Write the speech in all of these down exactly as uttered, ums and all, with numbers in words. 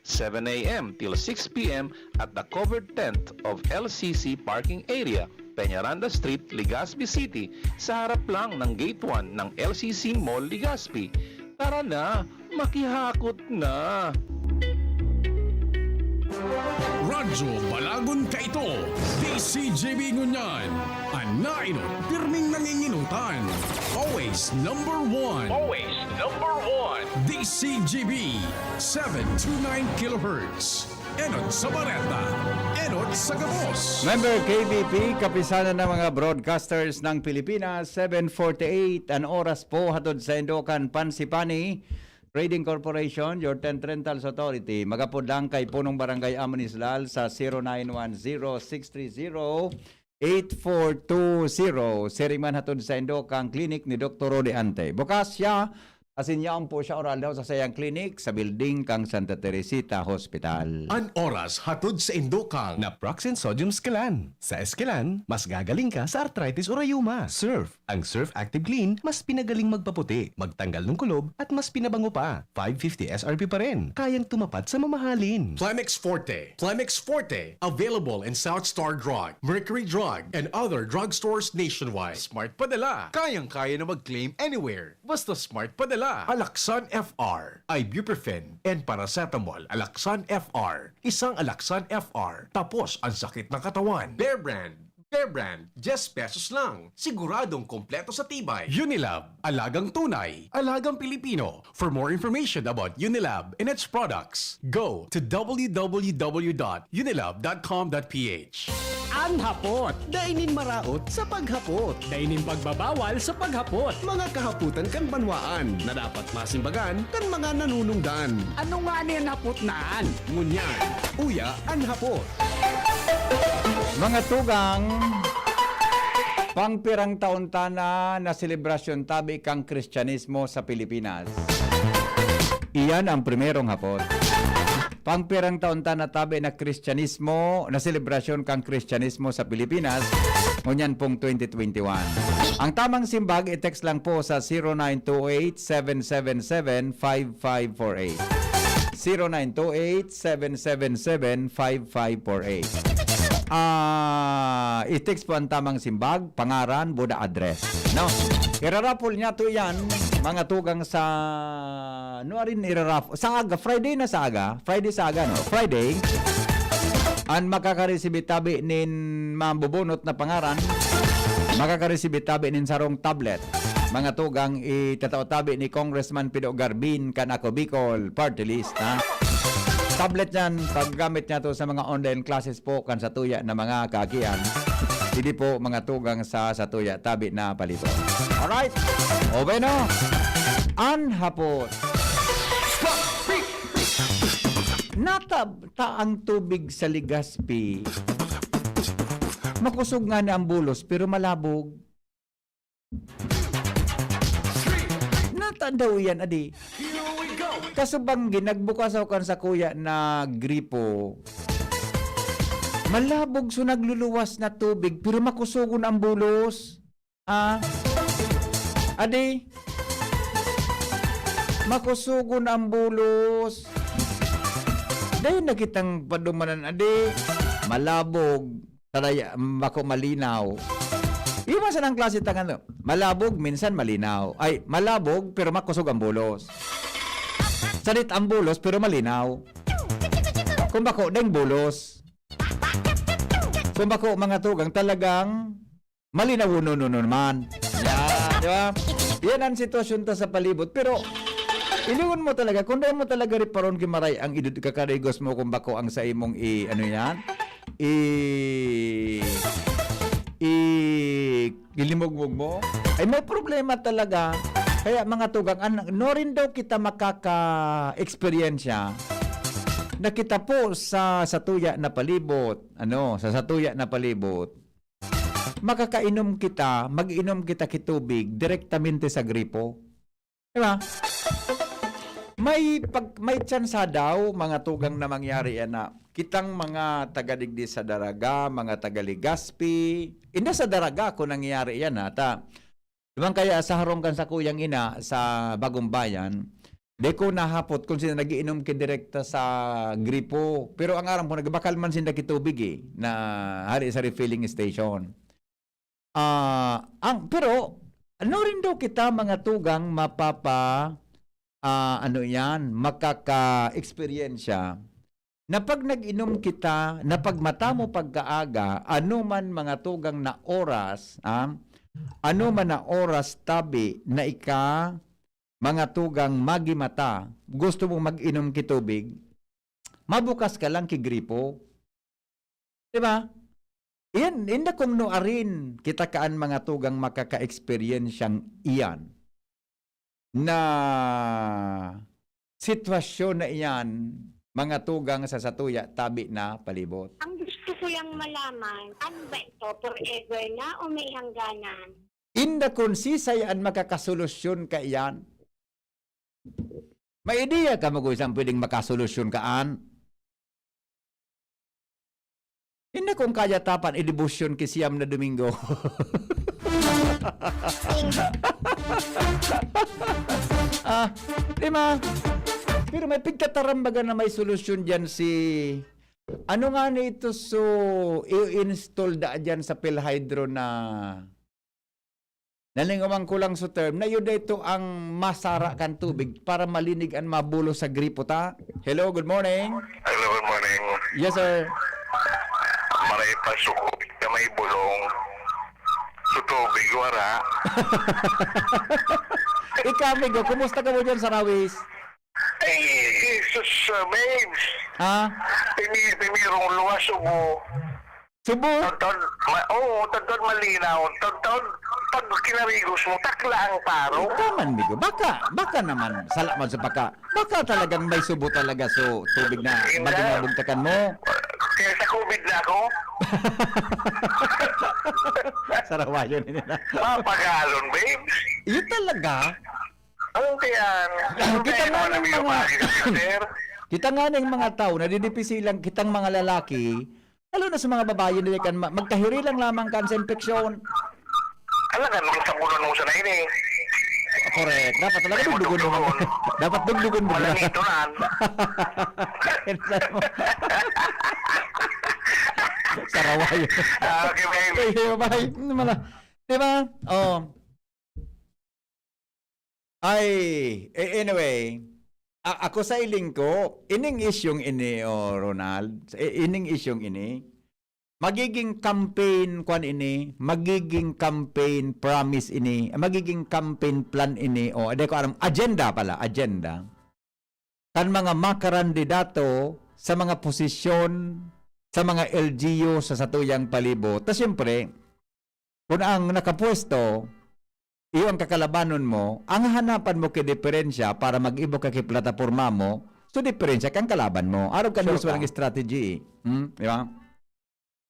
seven a m till six p m at the covered tent of L C C parking area, Peñaranda Street, Legazpi City, sa harap lang ng Gate one ng L C C Mall Legazpi. Tara na, makihakot na! Radyo Balagon Kaito, D C G B Ngunyan, an nainot, pirming nanginginutan. Always number one. Always number one. D C G B, seven two nine kilohertz. Enot sa Bareta, enot sa Gabos. Member K B P, Kapisanan ng mga Broadcasters ng Pilipinas, seven forty-eight an oras po, hatod sa Indokan Pansipani Trading Corporation, your tent rentals authority. Magapod lang kay Punong Barangay Amon Islal sa zero nine one zero six three zero eight four two zero. Siring man hatod sa Indokan Clinic ni Doktor Rodi Ante. Bukas siya, asin yaon po siya oral daw sa sayang clinic sa building kang Santa Teresita Hospital. An oras hatod sa Indokan. Naproxen Sodium Esquilan. Sa Esquilan, mas gagaling ka sa arthritis o rayuma. Surf. Ang Surf Active Clean mas pinagaling magpaputi, magtanggal ng kulob, at mas pinabango pa. Five fifty S R P pa rin. Kayang tumapat sa mamahalin. Plemex Forte. Plemex Forte. Available in South Star Drug, Mercury Drug, and other drugstores nationwide. Smart Padala. Kayang-kaya na mag-claim anywhere. Basta Smart Padala. Alaxan F R, ibuprofen, and paracetamol. Alaxan F R. Isang Alaxan F R. Tapos ang sakit ng katawan. Bear Brand. Bear Brand, diyes pesos lang. Siguradong kompleto sa tibay. Unilab, alagang tunay, alagang Pilipino. For more information about Unilab and its products, go to w w w dot unilab dot com dot p h. An hapot, dai nin maraot sa paghapot. Dai nin pagbabawal sa paghapot. Mga kahapotan kan banwaan na dapat masimbagan kan mga nanunungdan. Ano nga nin hapot na an? Ngunyan, uya an hapot. Mga tugang, pangpirang taon ta na na selebrasyon tabi kang Kristyanismo sa Pilipinas? Iyan ang primerong hapot. Pangpirang taon ta na tabi na Kristyanismo, na selebrasyon kang Kristyanismo sa Pilipinas, ngunyan pong twenty twenty-one. Ang tamang simbag, i-text lang po sa zero nine two eight, seven seven seven, five five four eight. Zero nine two eight, seven seven seven, five five four eight. Ah, i-text po ang tamang simbag, pangaran, buda address, no? Irarapol niya to yan, mga tugang sa, ano rin irarap-, sa aga, Friday na sa aga, Friday sa aga, no? Friday, ang makakaresibi tabi nin mabubunot na pangaran, makakaresibi tabi nin sarong tablet. Mga tugang, itatao tabi ni Congressman Pido Garbin kan Ako Bicol Party List, ha? Tablet yan, paggamit niya to sa mga online classes po kan satuya na mga kaagian. Hindi po mga tugang sa satuya tabi na palibot. Alright? O bueno, an hapot. Natab ta ang tubig sa Legazpi. Makusog nga ni ang bulos, pero malabog. Nata daw iyan, adi. Kasubanggi, nagbukas ako kan sakuya na gripo. Malabog, so nagluluwas na tubig, pero makusogon ang bulos. Ah, adi, makusogon ang bulos. Dahil nakitang padumanan, adi, malabog. Talaya, bako malinaw. Iba sanang klase ta ngano. Malabog, minsan malinaw. Ay, malabog, pero makosog ang bulos. Sadit ang bulos, pero malinaw. Kung bako, deng bulos. Kung bako, mga tugang, talagang malinaw, no, no, no, naman. Yeah, di ba? Yan ang sitwasyon ta sa palibot. Pero, ilingon mo talaga, kung dai mo talaga riparon, Gimaray, ang idod kakarigos mo, kung bako ang sa imong i-, ano yan? I-, i-, ilimugmog mo, ay may problema talaga. Kaya, mga tugang, an-, no rin daw kita makaka-eksperyensya, na kita po sa, sa tuya na palibot, ano, sa, sa tuya na palibot, makakainom kita, mag-inom kita ki tubig direktamente sa gripo. Di ba? May pag-, may tsansa daw, mga tugang, na mangyari yan na kitang mga taga digdi sa Daraga, mga taga Legazpi, inda sa Daraga kung nangyayari yan, ha, ta. Di ba kaya sa harong kan sakuyang ina sa Bagong Bayan, Di ko nahapot kung sino nagiinom ki direkta sa gripo. Pero ang aram ko, nagbakal man sinda ki tubig eh, na hari sa refilling station. Ah, ang, pero, ano rin daw kita, mga tugang, mapapa, ah, ano yan, makaka-eksperyensya na pag nag-inom kita, na pag mata mo pagkaaga, ano man mga tugang na oras, ah, ano man na oras tabi na ika, mga tugang magi mata, gusto mo mag-inom ki tubig, mabukas ka lang ki gripo. Di ba? Iyan, inda kung nuarin kita kaan mga tugang makaka-eksperyensyang iyan na sitwasyon na iyan, mga tugang sa satuya tabi na palibot. Ang gusto ko lang malaman, ano ba ito? Forever na o may hangganan? Inda kun sisay an makakasolusyon kaiyan. May ideya ka, magoy, saan pwedeng makasolusyon kaan? Inda kun kaya tapan idebosyon ki siyam na Domingo. Ah, di ba? Pero may pigtatarambagan na may solusyon diyan si, ano nga ni ito, so, i-install da diyan sa PhilHydro na, nalingawan ko lang sa term, na yun ito ang masara kan tubig para malinig an mabulos sa gripo ta. Hello, good morning. Hello, good morning. Yes, sir. Maray pa sukod na may bulong. Sa tubig, wala. Ikaw, amigo, kumusta ka mo dyan sa Rawis? Ay, Jesus, uh, babes. Ha? Pimi-, pimirong luwas, subo. Subo? Tagtag, ma-, oo, tagtag malinaw. Tagtag, pag kinarigos mo, takla ang paro. Ikaw man, amigo. Baka, baka naman, sala man sa baka. Baka talagang may subo talaga, so tubig na Hindi. Bagong nabugtakan mo. Kaya sa COVID na ako. Sarawayo nila. Mapagalon, babes. Yun talaga. Anong kaya? Anong Kita kaya nga naman ng yung mga, mga filter? Kita nga ng mga tao, nadidipisilan kitang mga lalaki, lalo na sa mga babae, na kan ma-, magkahiri lang lamang kan sa impeksyon. Alangan, mga sabunan mo sa nain eh. Correct. Dapat talaga Ay, dugdugon mo. Dugdugon. Dapat dugdugon mo. Malangitonan. Sarawayo. Ah, okay, babe. Okay, bye. Ano man na? Di ba? Oh. Ay, eh, anyway, a-, ako sa hiling ko, ining isyung ini, oh, Ronald, i-, ining isyung ini, magiging campaign, kwan ini, magiging campaign promise ini, magiging campaign plan ini, o, di ko alam, agenda pala, agenda. Kan mga makarandidato sa mga posisyon, sa mga L G U sa satuyang palibot. Ta siyempre, kun ang nakapwesto, iyo ang kakalabanon mo, ang hahanapan mo ki diperensya para mag-ibo ka ki plataporma mo, so diperensya kang kalaban mo. Arog kan Sure usual ka. Ang strategy, hmm? Di ba?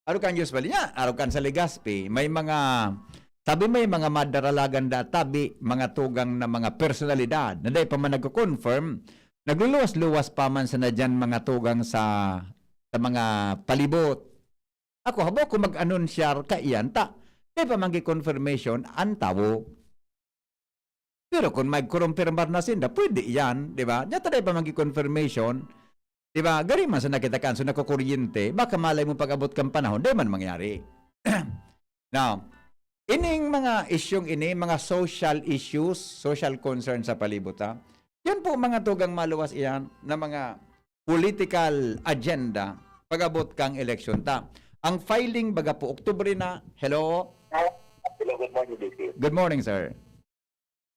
Arog kan usual niya, arog kan sa Legazpi, may mga, sabi may mga madaralagan da tabi, mga tugang na mga personalidad na dai pa man nagko-confirm, nagluluwas-luwas pa man sana diyan mga tugang sa, sa mga palibot. Ako, habo ko mag-anunsyar kaiyan ta. Di pa man gi-confirmation an tawo. Pero kung magkurumpirmar na sinda, pwede yan, di ba? Diyan tayo pa magi-confirmation, di ba? Gari man sa nakita kan, so nakukuryente, baka malay mo pag-abot kang panahon, di man mangyari. Now, ining mga isyung ini, mga social issues, social concern sa palibot, ha? Yan po, mga tugang maluwas iyan na mga political agenda pag-abot kang eleksyon ta. Ang filing, baga po, Oktubre na. Hello? Hello, good morning, D P. Good morning, sir.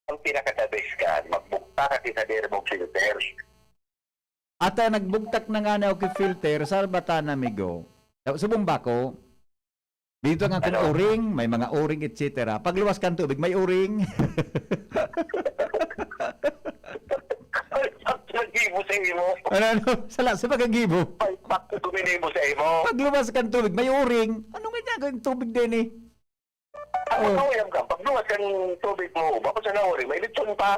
Ang pinaka-the best ka, magbukta ka ki sadiri mong filter. Ata nagbugtak na nga na ako ki filter, salbatan, amigo. Subong ba ko? Dito nga kung Ano? Uring, may mga uring, et cetera. Pagluwas kang tubig, may uring. Ay, pag naggibo sa imo. Ano, ano? Sala, sa pagkagibo. Ay, pag guminibo sa imo. Pagluwas kang tubig, may uring. Ano nga niya, ang tubig din eh? Ano Oh. Ka, uyam ka? Pagluwas kang tubig mo, bako sa nauring, may litson pa.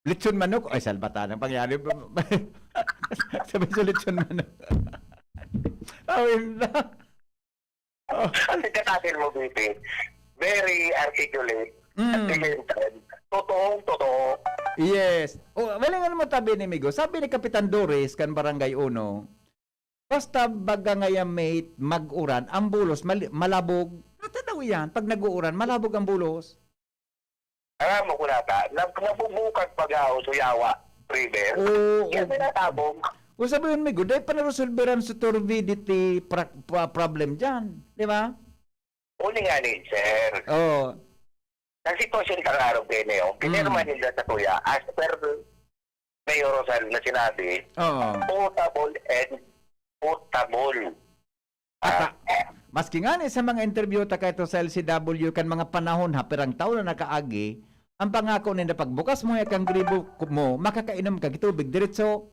Lechon manok? Ay, salbatan ang pangyari. Sabi sa lechon manok. Awin na. Oh. Ang pagkatasin mo, B P, very articulate, Mm. At the same time, totoong totoo. Yes. O, wala nga naman tabi ni Migo. Sabi ni Kapitan Doris, kan Barangay Uno, basta baga ngaya, mate, mag-uran, ang bulos, mali-, malabog. Natanaw yan. Pag nag-uuran, malabog ang bulos. Alam mo ko nata, nag nabubukag pag-aho sa Yawa River. Oo. Yan may natabog. O sabi yun, Migo, dahil pa naresolveran sa turbidity pra- pa- problem dyan. Di ba? Uli nga ni sir. Oo. Ang sitwasyon kararog kayo na yun, pinirma Mm. nila sa kuya, as per Mayor Rosal na sinabi, Oo. potable and potable. Ata, maski nga ni sa mga interview ta kaito sa L C W kan mga panahon ha, pirang taon na nakaagi, ang pangako ninda pagbukas mo ya kang gripo mo, makakainom ka tubig diretso.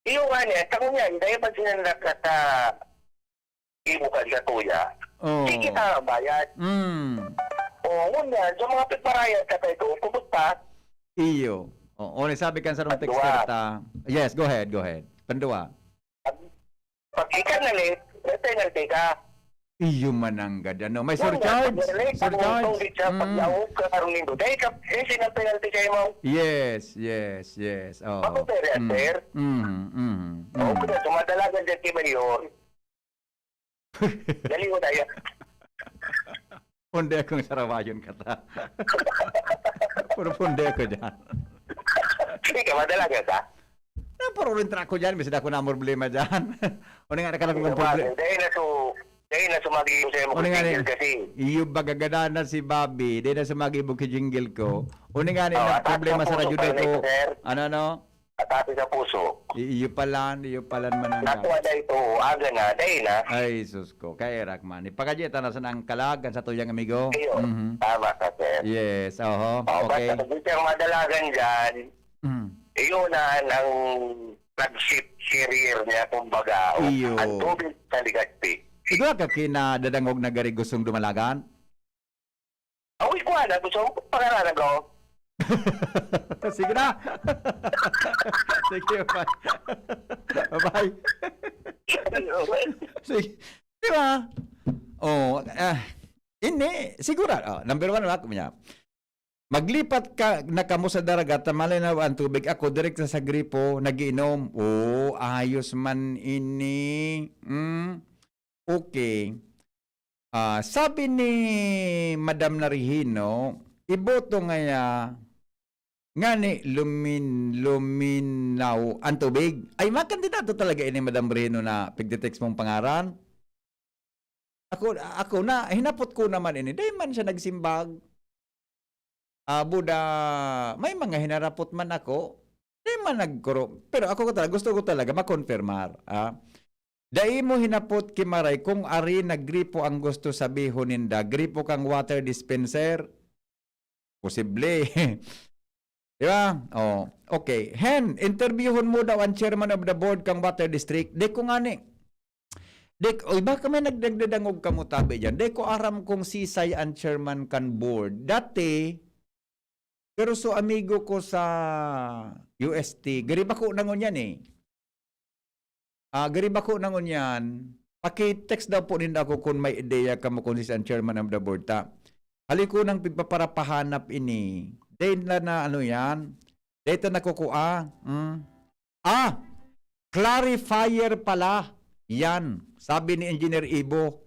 Iyo nga niya, tango niyan, dahil pag sinandak ka sa ibukan sa tuya, Oo. Sige ka ang bayad. Mm. Oo, ngunyan, sa mga pagparayat ka kayo, kumusta? Iyo. Oo, ni sabi kan sarong Pandua. Texter ta. Yes, go ahead, go ahead. Pandua. Pag, pag ikaw na late, may penalty ka. Iyo mananggad. Ano, may Ngunyan, surcharge? pag late, pag Surcharge? utong, di siya, pag Mm. yaog ka, karong linggo. Dahil ka, eh, sinang penalty sa'yo mo. Yes, yes, yes. Oo. Ako, pero, Mm. sir. Mm, mm, Oo, mm. kaya sumadalagan dyan kay Mayor. Dali mo na yan. Punde akong sarawayon ka ta. Puro punde ako dyan. Hindi ka, madalagan ka. Na, puro rin truck ko dyan. Bisa ako na problema dyan. O nga, nakalang kong problema. Dahil na su, dahil na sumagi yung sa'yo mo Ano nga kung ni? Kasi. Iyo bagagada na si Bobby. Di na sumagi mo ki jingle ko. O nga ni, Oh, na atas problema na sa puso radyo pa dito. rin, sir. Ano, ano? At api sa puso. I- iyo palan, iyo palan mananggad. Nakuha na ito, aga na, dahil na. Ay, sus ko. Kaya, Rakman. Ipakadya ta na sa nang kalagan sa tuyang amigo. Iyo, Mhm. tama ka, sir. Yes, oho. Oh, Okay. Basta kung siyang madalagan dyan, Mm. iyon na ang flagship carrier niya, kumbaga, o Iyo. Ang tubig sa Legazpi. Igwa ka kinadadangog na gari gustong dumalagan? Awi ko na, gusto ko pangaranan ko. Sige na. Sige, bye. Bye. Sige. Di ba? Oh, ah, ini, siguro, oh, number one, ako niya. Maglipat ka na kamo sa dagat, ta malinaw ang tubig. Ako, direk sa, sa gripo, nagiinom. Oh, ayos man ini. Mm, okay. Ah, sabi ni Madam Narihino, iboto ngaya ngani lumin-, luminaw ang tubig. Ay, mga kandidato talaga ini, Madam Rino, na pigte-text mong pangaran. Ako, ako na, hinapot ko naman ini. Dahil man siya nagsimbag. Ah, Buda, may mga hinarapot man ako. Dahil man nagkuro. Pero ako ko talaga, gusto ko talaga makonfirmar. Ah. Dai mo hinapot ki Maray kung ari na gripo ang gusto sabihon ninda. Gripo kang water dispenser? Posible. Di ba? Oh, okay. Hen, interviewon mo daw ang chairman of the board kang water district. Di ko ngani. Di, oy, baka may nagdagdadangog kamo tabi dyan. Di ko aram kung sisay ang chairman kan board. Dati, pero so amigo ko sa U S T, gari bako na ngunyan eh. Ah, gari bako na ngunyan, paki-text daw po ninda ako kung may ideya kamo kung sisay ang chairman of the board ta. Hali ko nang pigpaparapahanap ini. Dahil na, na ano yan? Dahil na nakukua. Hmm? Ah! Clarifier pala. Yan. Sabi ni Engineer Ibo,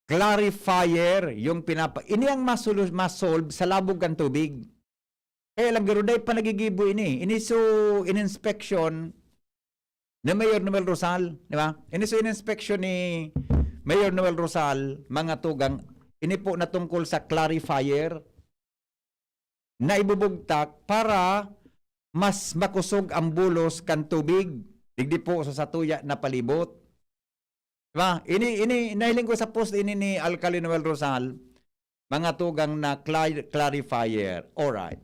clarifier yung pinapa-, ini ang masulu-, masolve sa labog kan tubig. Kaya lang, garo, dai pa nagigibo ini. Ini so in-inspection ni Mayor Noel Rosal, di ba? Ini so in-inspection ni Mayor Noel Rosal, mga tugang, ini po na tungkol sa clarifier na ibubugtak para mas makosog ang bulos kan tubig digdi po sa satuya na palibot. Di ba? Ini, ini, nahiling ko sa post ini ni Alcalde Noel Rosal, mga tugang na cla-, clarifier. Alright.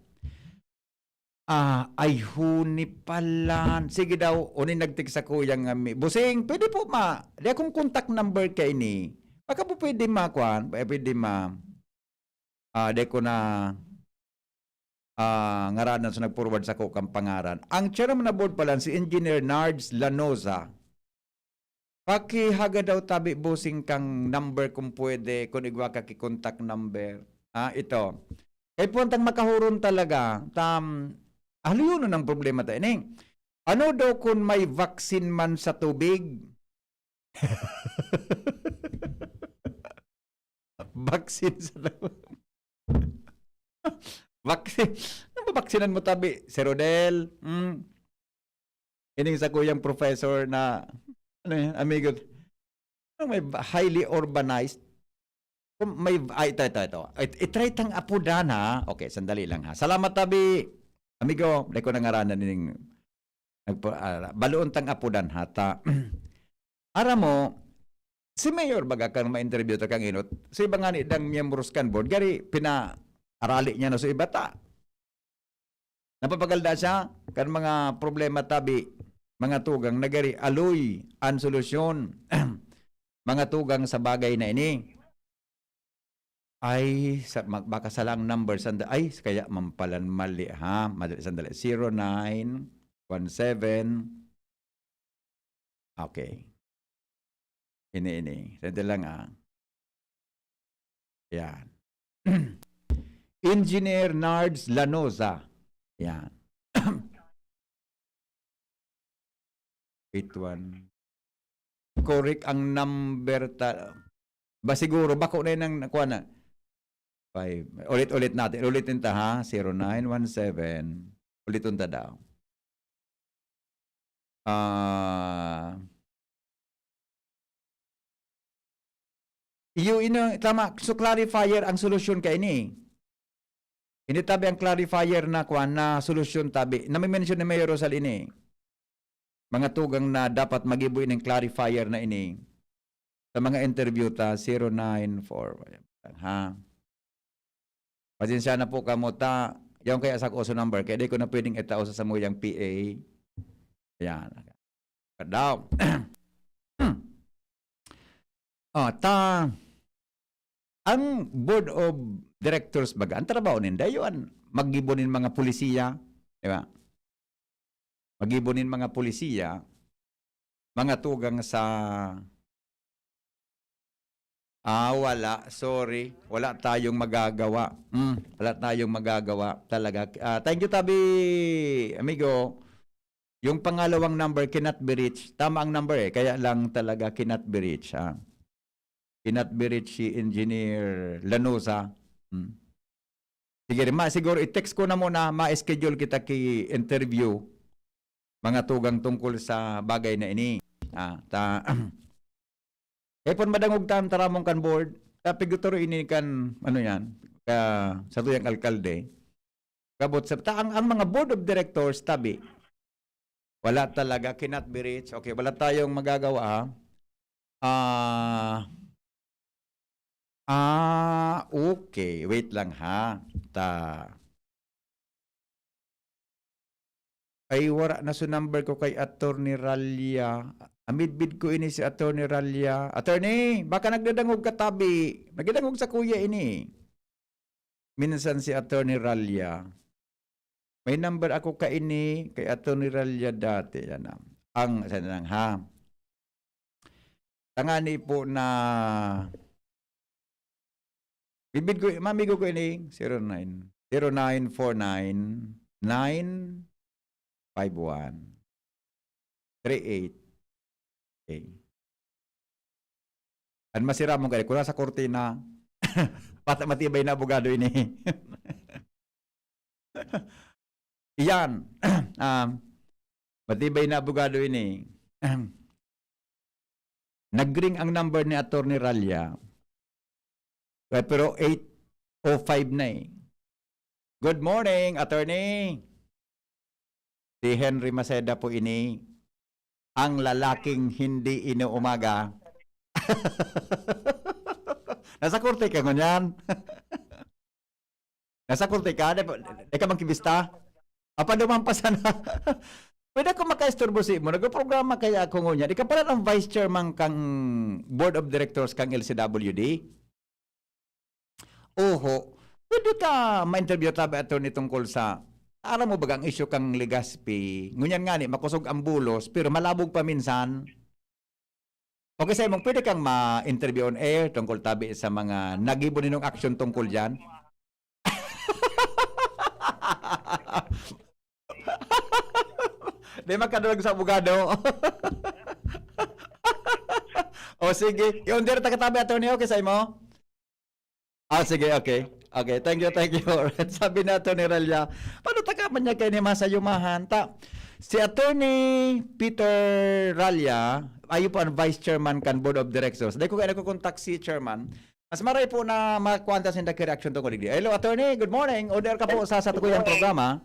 Ah, ay, huni pala. Sige daw, uni nagtext sa kuya nga mi-, "Busing, pwede po ma-, di akong contact number kay ni. Baka po pwede ma-, kwan, eh, pwede ma-," ah, di ko na, ah, ngaranan, so nag-forward sa ko kang pangaran. Ang chairman na board pala, si Engineer Nards Lanoza. Pakihaga daw tabi, Busing, kang number kung pwede, kung igwa ka ki contact number. Ah, ito. Kay puwantang makahuron talaga, tam, Haluyonon ang problema ta ini. Ano daw kun may vaccine man sa tubig? Vaccine sa tubig. Vaccine. Ano ba vaksinan mo, tabi? Si Rodel? Hmm. Ining sa kuyang professor na, ano yan, amigo? Ano may ba-, highly urbanized? Kung may, ay, ito, ito, ito. I-, i-try tang apudan, ha? Okay, sandali lang, ha? Salamat, tabi. Amigo, dai ko nangaranan ning nagpa-, ah, baloon tang apudan, ha? Ta, aram mo, si Mayor baga kan ma-interview ta kan inot, sa iba ngani dang miyembros kan board, gari pinaarali niya na sa iba ta. Napapagalda siya kan mga problema tabi, mga tugang na gari aloy an solusyon, mga tugang sa bagay na ini. Ay, sa, ma-, baka sala ang number, sanda-, ay, kaya mampalan mali, ha? Madali, sandali. Zero nine one seven. Okay. Ini, ini. Sandali lang, ah. Yan. Engineer Nards Lanosa. Yan. Eight one. Correct ang number ta-, ba siguro, bako na yun ang nakuha na. Five. Ulit-ulit natin. Ulitin ta, ha? Zero nine one seven. Ulitin ta daw. Ah. Iyo, ino, tama. So, clarifier ang solusyon kaini. Ini tabi ang clarifier na, kuwan, na solusyon tabi. Nami-mention ni Mayor Rosal ini. Mga tugang na dapat magibo ining clarifier na ini. Sa mga interview ta, zero nine four. Ha? Pasensya na po kamo ta. Yaon kaya sa uso number, kaya di ko na pwedeng itao sa samuyang P A. Yan. Daw. Oh, ta, ang board of directors baga, ang trabaho ninda, yun, maggibo nin mga polisiya, di ba? Maggibo nin mga polisiya, mga tugang sa, ah, wala, sorry, wala tayong magagawa. Mm, wala tayong magagawa talaga. Ah, thank you, tabi, amigo. Yung pangalawang number cannot be reached. Tama ang number eh, kaya lang talaga cannot be reached, ha? Cannot be reached si Engineer Lanosa. Hmm. Sige, ma, siguro i-text ko na muna, ma-schedule kita ki interview mga tugang tungkol sa bagay na ini. Ah, ta, kaya pon madangog ta ang taramon kan board, ta piguturo ini kan, ano yan, ka, sa tuyang alkalde. Kabot sa, ta, ang, ang mga board of directors, tabi, wala talaga, cannot be reached. Okay, wala tayong magagawa, ha? Ah, ah, okay. Wait lang, ha? Ta, ay, wara na so number ko kay Attorney Ralya. Amidbid ko ini si Attorney Ralya. Attorney, baka nagdadangog ka, tabi. Nagdadangog sa kuya ini. Minsan si Attorney Ralya. May number ako kaini kay Attorney Ralya dati. Yan ang, ang, saan lang, ha? Tangani po na, bibid ko, mamigo ko ini, zero nine, zero nine four nine, nine five one, three eight. Okay. An masiramon kaya, kung nasa kortina, pata-, matibay na abogado ini. Iyan, um, matibay na abogado ini. Nag-ring ang number ni Attorney Ralya. Eh, pero eight oh five na eh. Good morning, Attorney. Si Henry Maceda po ini, ang lalaking hindi inuumaga. Nasa korte ka ngunyan? Nasa korte ka? Di, di ka bangkibista? Apa duman pa sana? Pwede ako makaisturbo sa imo? Nagprograma kaya ako ngunyan. Ikaw pala ang vice chairman kang board of directors kang L C W D? Oho. Pwede ka ma-interview tabi, attorney, tungkol sa, aram mo baga ang isyu kang Legazpi? Ngunyan nga ni, makosog ang bulos, pero malabog pa minsan. Okay, sa imong, pwede kang ma-interview on air tungkol tabi sa mga nagibo ninong aksyon tungkol dyan? Di magkadulog sa abogado. O sige. Yung diri ta katabi, attorney, okay sa imo? Ah, sige, okay. Okay, thank you, thank you. Alright, sabi ni Attorney Ralya, "Paano taka man niya kayo ni Masa Yumahan?" Ta, si Attorney Peter Ralya, ayo po ang Vice Chairman kan Board of Directors. Dahil ko kayo nakukontak si Chairman, mas maray po na makuha ta sinda ki reaction tungkol digdi. Hello, Attorney. Good morning. On air ka po sa, sa Tukuyang Programa.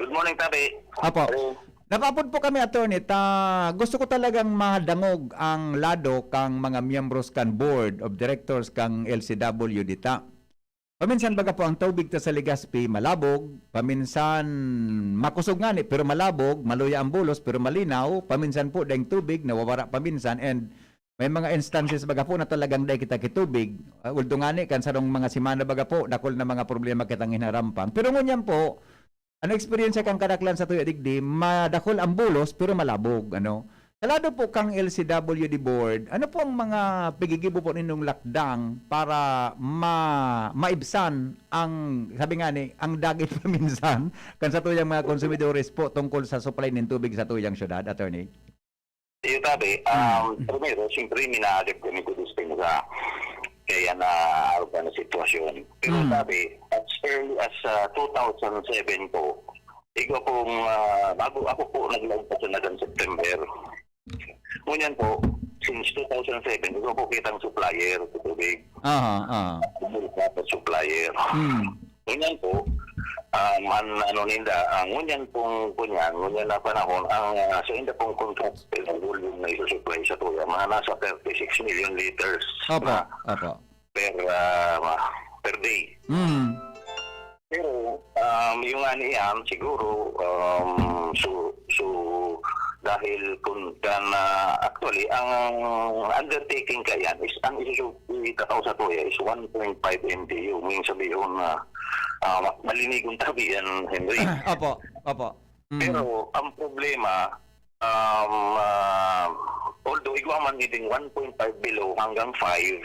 Good morning, Tabi. Apo. Hello. Napaapod po kami, Attorney, ta gusto ko talagang madangog ang lado kang mga miyembros kan Board of Directors kang L C W dita. Paminsan baga po ang tubig ta sa Legazpi malabog, paminsan makusog ngani pero malabog, maluya ang bulos pero malinaw, paminsan po daing tubig nawawara paminsan, and may mga instances baga po na talagang dai kita kitubig. Ah, although ngani kan sarong mga semana baga po, dakul na mga problema kitang hinarampang. Pero ngunyan po, ano eksperyensya kan kadaklan sa tuya digdi, madakul ang bulos pero malabog, ano? Sa lado po kang L C W D board, ano po ang mga pigigibo po ninyong lakdang para ma-, maibsan ang, sabi nga ni, ang dagit paminsan kan sa tuyang mga konsumidores po tungkol sa supply nin tubig sa tuyang syudad, attorney? Iyo, Tabi. Um, Mm. Primero, siyempre, minaagad kami ko dispensa kaya na arog na sitwasyon. Pero Mm. Tabi, as early as, ah, two thousand seven po, igwa pong, ah, bago ako po naglaog pa sa nagang September. Ngunyan po, since two thousand seven, igwa po kitang supplier sa tubig. Aha, aha. Supplier. Mm. Ngunyan po, um, an-, ano ninda, ang ngunyan pong, kunyan, ngunyan na panahon, ang, ah, sa inda pong contract, ang volume na isusupply sa tuya, mga nasa thirty-six million liters Opo, na opo. per, ah, per day. Mm. Pero, um, yung nga niyan, siguro, um, so, so, dahil kun, kan, ah, actually, ang undertaking kaya is, ang isusupply sa tuya is one point five M T U. Yung sabihon na, ah, ma-, malinigon tabi yan, Henry. Opo, opo. Mm. Pero ang problema, um, ah, although igwa man iding one point five below hanggang five,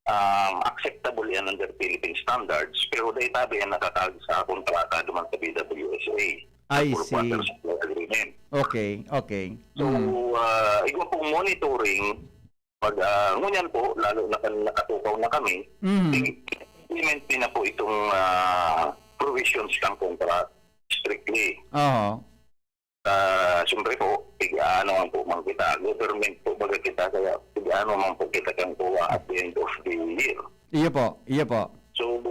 um, acceptable yan under Philippine standards, pero dai tabi yan nakatag sa kontrata duman sa B W S A. I Sa full see. Quarter supply agreement. Okay, okay. So, Mm. ah, igwa pong monitoring, pag, ah, ngunyan po, lalo na kan nakatukaw na kami, Mm. i-, implement din na po itong, ah, provisions ng contract strictly. Oo. Ah, siyempre po, tig-aano man po man kita, government po baga kita, kaya tig-aano man po kita kan kuha at the end of the year. Iyo po, iyo po. So,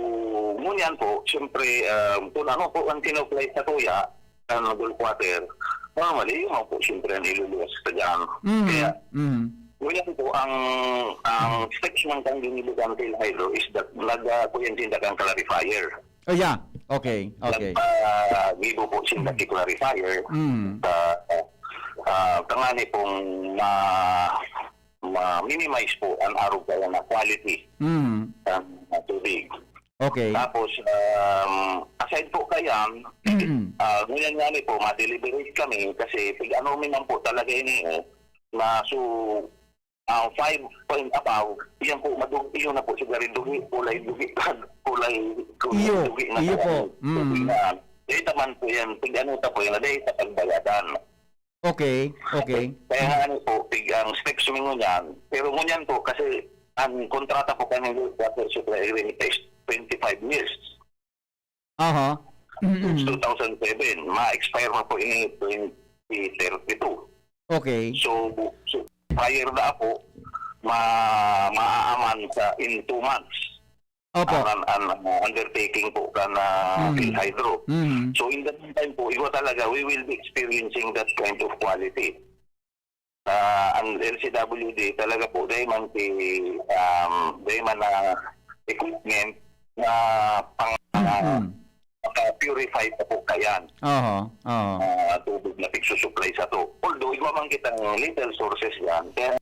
ngunyan po, siyempre, ah, kung ano po ang tinuplay sa tuya, ang Gold Quarter, normally, yun man po, siyempre, ang iluluwas sa dyan. Mhm, Kaya, mhm. ngunyan po, ang, ang steps ng Tanggang Iligan Phil Hydro is that nag, ah, kuyan sinda kang clarifier. Oh, yeah. Okay, okay. Nagpagibo po sinda Mm. ki clarifier Mm. sa, ah, tangani pong ma-, ma-minimize po ang arog kaya na quality Mm. ng tubig. Okay. Tapos, um, aside po kayan, ah, ngunyan nga ni po, ma-deliberate kami kasi pag ano mi man po talaga ini, eh, na so, ah, five point above, iyan po, madug-, iyon na po, sigarin dugi, kulay dugi, kulay, kulay Iyo, dugi na iyo po. po. Mm. Dugi na. Dahil naman po yan, pag ano ta po yan, dahil sa pagbayadan. Okay, okay. Kaya nga ano po, pag ang specs mo ngunyan, pero ngunyan po, kasi ang kontrata po kami sa supply agreement is twenty-five years. Aha. Mm-mm. Two thousand seven, ma-expire na po ini twenty thirty-two. Okay. So, so, prior na po, ma-, maaaman sa in two months. Opo. Ang, ang, ang undertaking po kan, ah, Mm. PhilHydro. Mm. So, in the meantime po, iba talaga, we will be experiencing that kind of quality. Ah, ang L C W D talaga po, dahil man si, um, dahil man na equipment na pang, Mm. pang-purify pa po kayan. Oho, oho. Ah, tubig na pigsusupply sa to. Although, iba man kitang little sources yan, kaya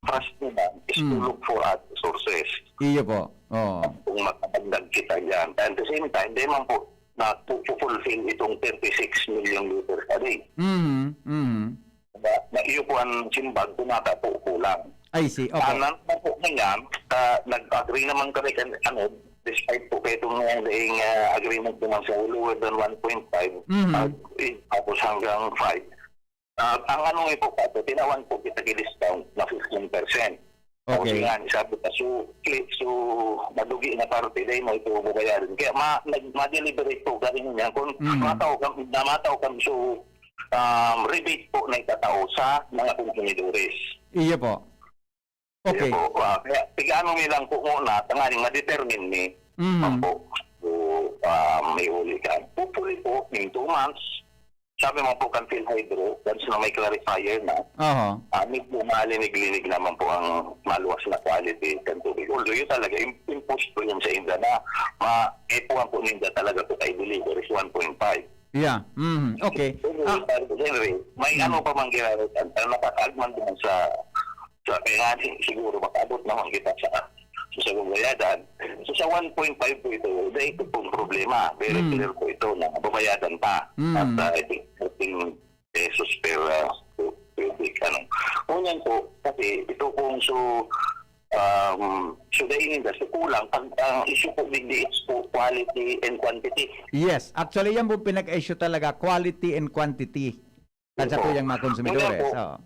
trust naman is to Mm. look for other sources. Iyo po. Oo. Kung makapandag kita yan. At the same time, di man po na fu-, fulfill itong thirty-six million liters a day. Mhm, mhm. Na, na iyo po ang simbag, kumata po kulang. I see. Opo. Tanan na po ngayon, ah, nag-agree naman kami kan, ano, despite po kaitong mga daing, ah, agreement naman sa lower than one point five, Mhm. ah, eh, tapos hanggang five. Ah, ang ano nga po, Pato, tinawan po kita ki-discount na fifteen percent. Tapos Okay. nga, sabi pa, so, ki-, so, madugi na parte, dahil mo ito babayaran. Kaya ma-, nag-, ma-deliberate po, galing niya. Kung Mm. matao ka, na matao ka, so, um, rebate po na itatao sa mga konsumidores. Iyo po. Okay. Iyo po, ah, kaya, tig-ano mi lang po muna, tanganing ma-determine mi. Mhm. Opo. So, ah, may huli ka. Hopefully po, in two months, sabi mo po kan PhilHydro, once na may clarifier na, Aha. ah, medyo malinig-linig naman po ang maluwas na quality kan tubig. Although yun talaga, im-, imposed po yun sa inda na ma-, eh, po ang po ninda talaga po kay deliver is one point five. Yeah. Mhm. Okay. Pero, Ah. Sir Henry, may Hmm. ano pa man ginagawa, ang nakakaagman din sa, sa, kaya nga din, siguro makaabot naman kita sa, sa, sa babayadan. So, sa one point five po ito, dahil ito pong problema. Very Hmm. clear po ito na babayadan pa. Hmm. At, ah, I think, thirteen pesos per, ah, cubic, ano. Ngunyan po, kasi ito pong so, um, so, dahil ninda, so, kulang. Pag, ang issue po, digdi is po quality and quantity. Yes. Actually, yan po pinag-issue talaga, quality and quantity. Kan sa Opo. tuyang mga konsumidores. Ngunyan po, Oo.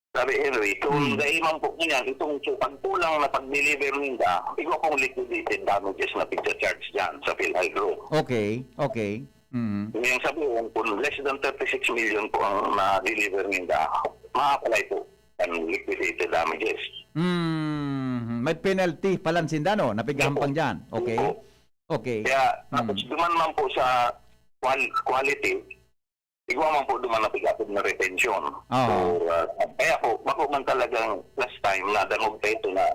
Sabi, Henry, kung Hmm. dahil man po niyan, itong so, pagkulang na pag-deliver ninda, igwa pong liquidated damages na pigcha-charge dyan sa PhilHydro. Okay, okay. Mhm. Yung sabihin, kung less than thirty-six million po ang na-deliver ninda, ma-apply po ang liquidated damages. Mhm. May penalty pala sinda, no? Napigahampang Opo. dyan. Okay. Opo. Okay. Kaya, tapos Mm. duman man po sa qual-, quality, igwa man po duman na pigapod na retention. Oo. So, ah, kaya po, bako man talagang last time na dangog pa ito na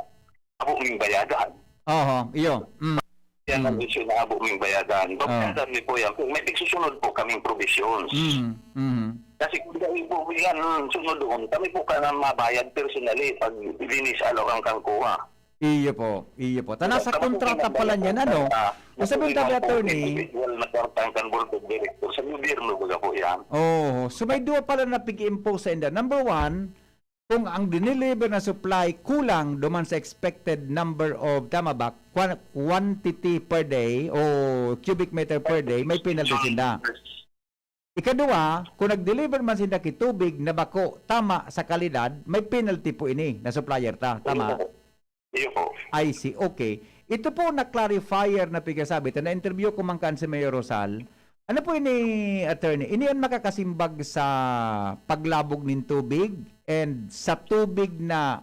abo ming bayadan. Oho, iyo. Mm. Yan ang Mm. issue na abo ming bayadan. Oo. Babayadan mi po yan. Kung may tigsusunod po kaming provisions. Mm, mm. Kasi kung dahil po yan, sunod doon, kami po ka na mabayad personally pag linis alaw ang kangkuha. Iyo po, iyo po. Ta nasa Tama po kontrata yan, pala niyan, ano? ah, Ang sabi ng tabi, attorney, individual na kwarta ang kan board of director sa gobyerno, baga po yan. Oo. So, may duwa pala na pig-impose sa inda. Number one, kung ang diniliver na supply kulang duman sa expected number of, tama ba, quan-, quantity per day o cubic meter per day, may penalty sinda. Ikaduwa, kung nag-deliver man sinda ki tubig na bako tama sa kalidad, may penalty po ini na supplier ta. Tama? Iyo po. Iyo po. I see. Okay. Ito po na clarifier na pigasabi, ta na-interview ko man kan si Mayor Rosal. Ano po ini, attorney? Ini an makakasimbag sa paglabog nin tubig and sa tubig na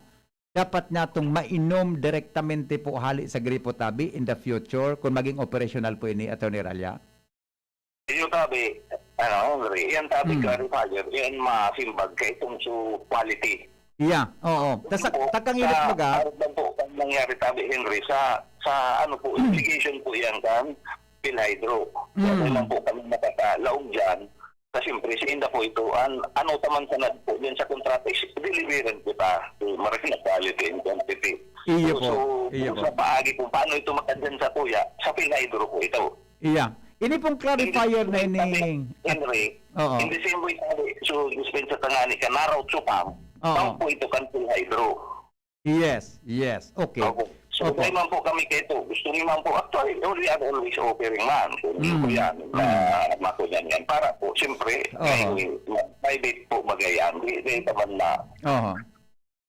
dapat natong mainom direktamente po hali sa gripo tabi in the future kung maging operational po ini, Attorney Ralya? Iyo tabi, ano, Henry, yan tabi Hmm. clarifier, yan masimbag kay itong su quality. Yeah, oo. Tas Opo, takang sa init baga. Araw lang po ang nangyari tabi, Henry, sa, sa ano po, Hmm. investigation po yan kan PhilHydro. Kaya Hmm. naman po kami nakakalaog dyan. Kasi siyempre, sa inda po ito, an, ano taman sanad po dyan sa kontrata is deliveran kita to marine na quality and quantity. Iyo So, po, so, iyo po. sa paagi kung paano ito makadyan sa tuya, sa PhilHydro po ito. Iya. Ini pong clarifier na ini. Hindi, Henry, Oo. in the same way, sabi, so, dispensa ka nga ni Kanaraw Tsupang, Oo. pang po ito kan PhilHydro. Yes, yes. Okay. Opo. So, Okay. may man po kami kay ito. Gusto niyo man po, actually, we are always offering man. Kung Mm. po yan, Mm. na makunan yan. Para po, siyempre, Oo. may, may bit po magayan. Di, di naman na, Oho.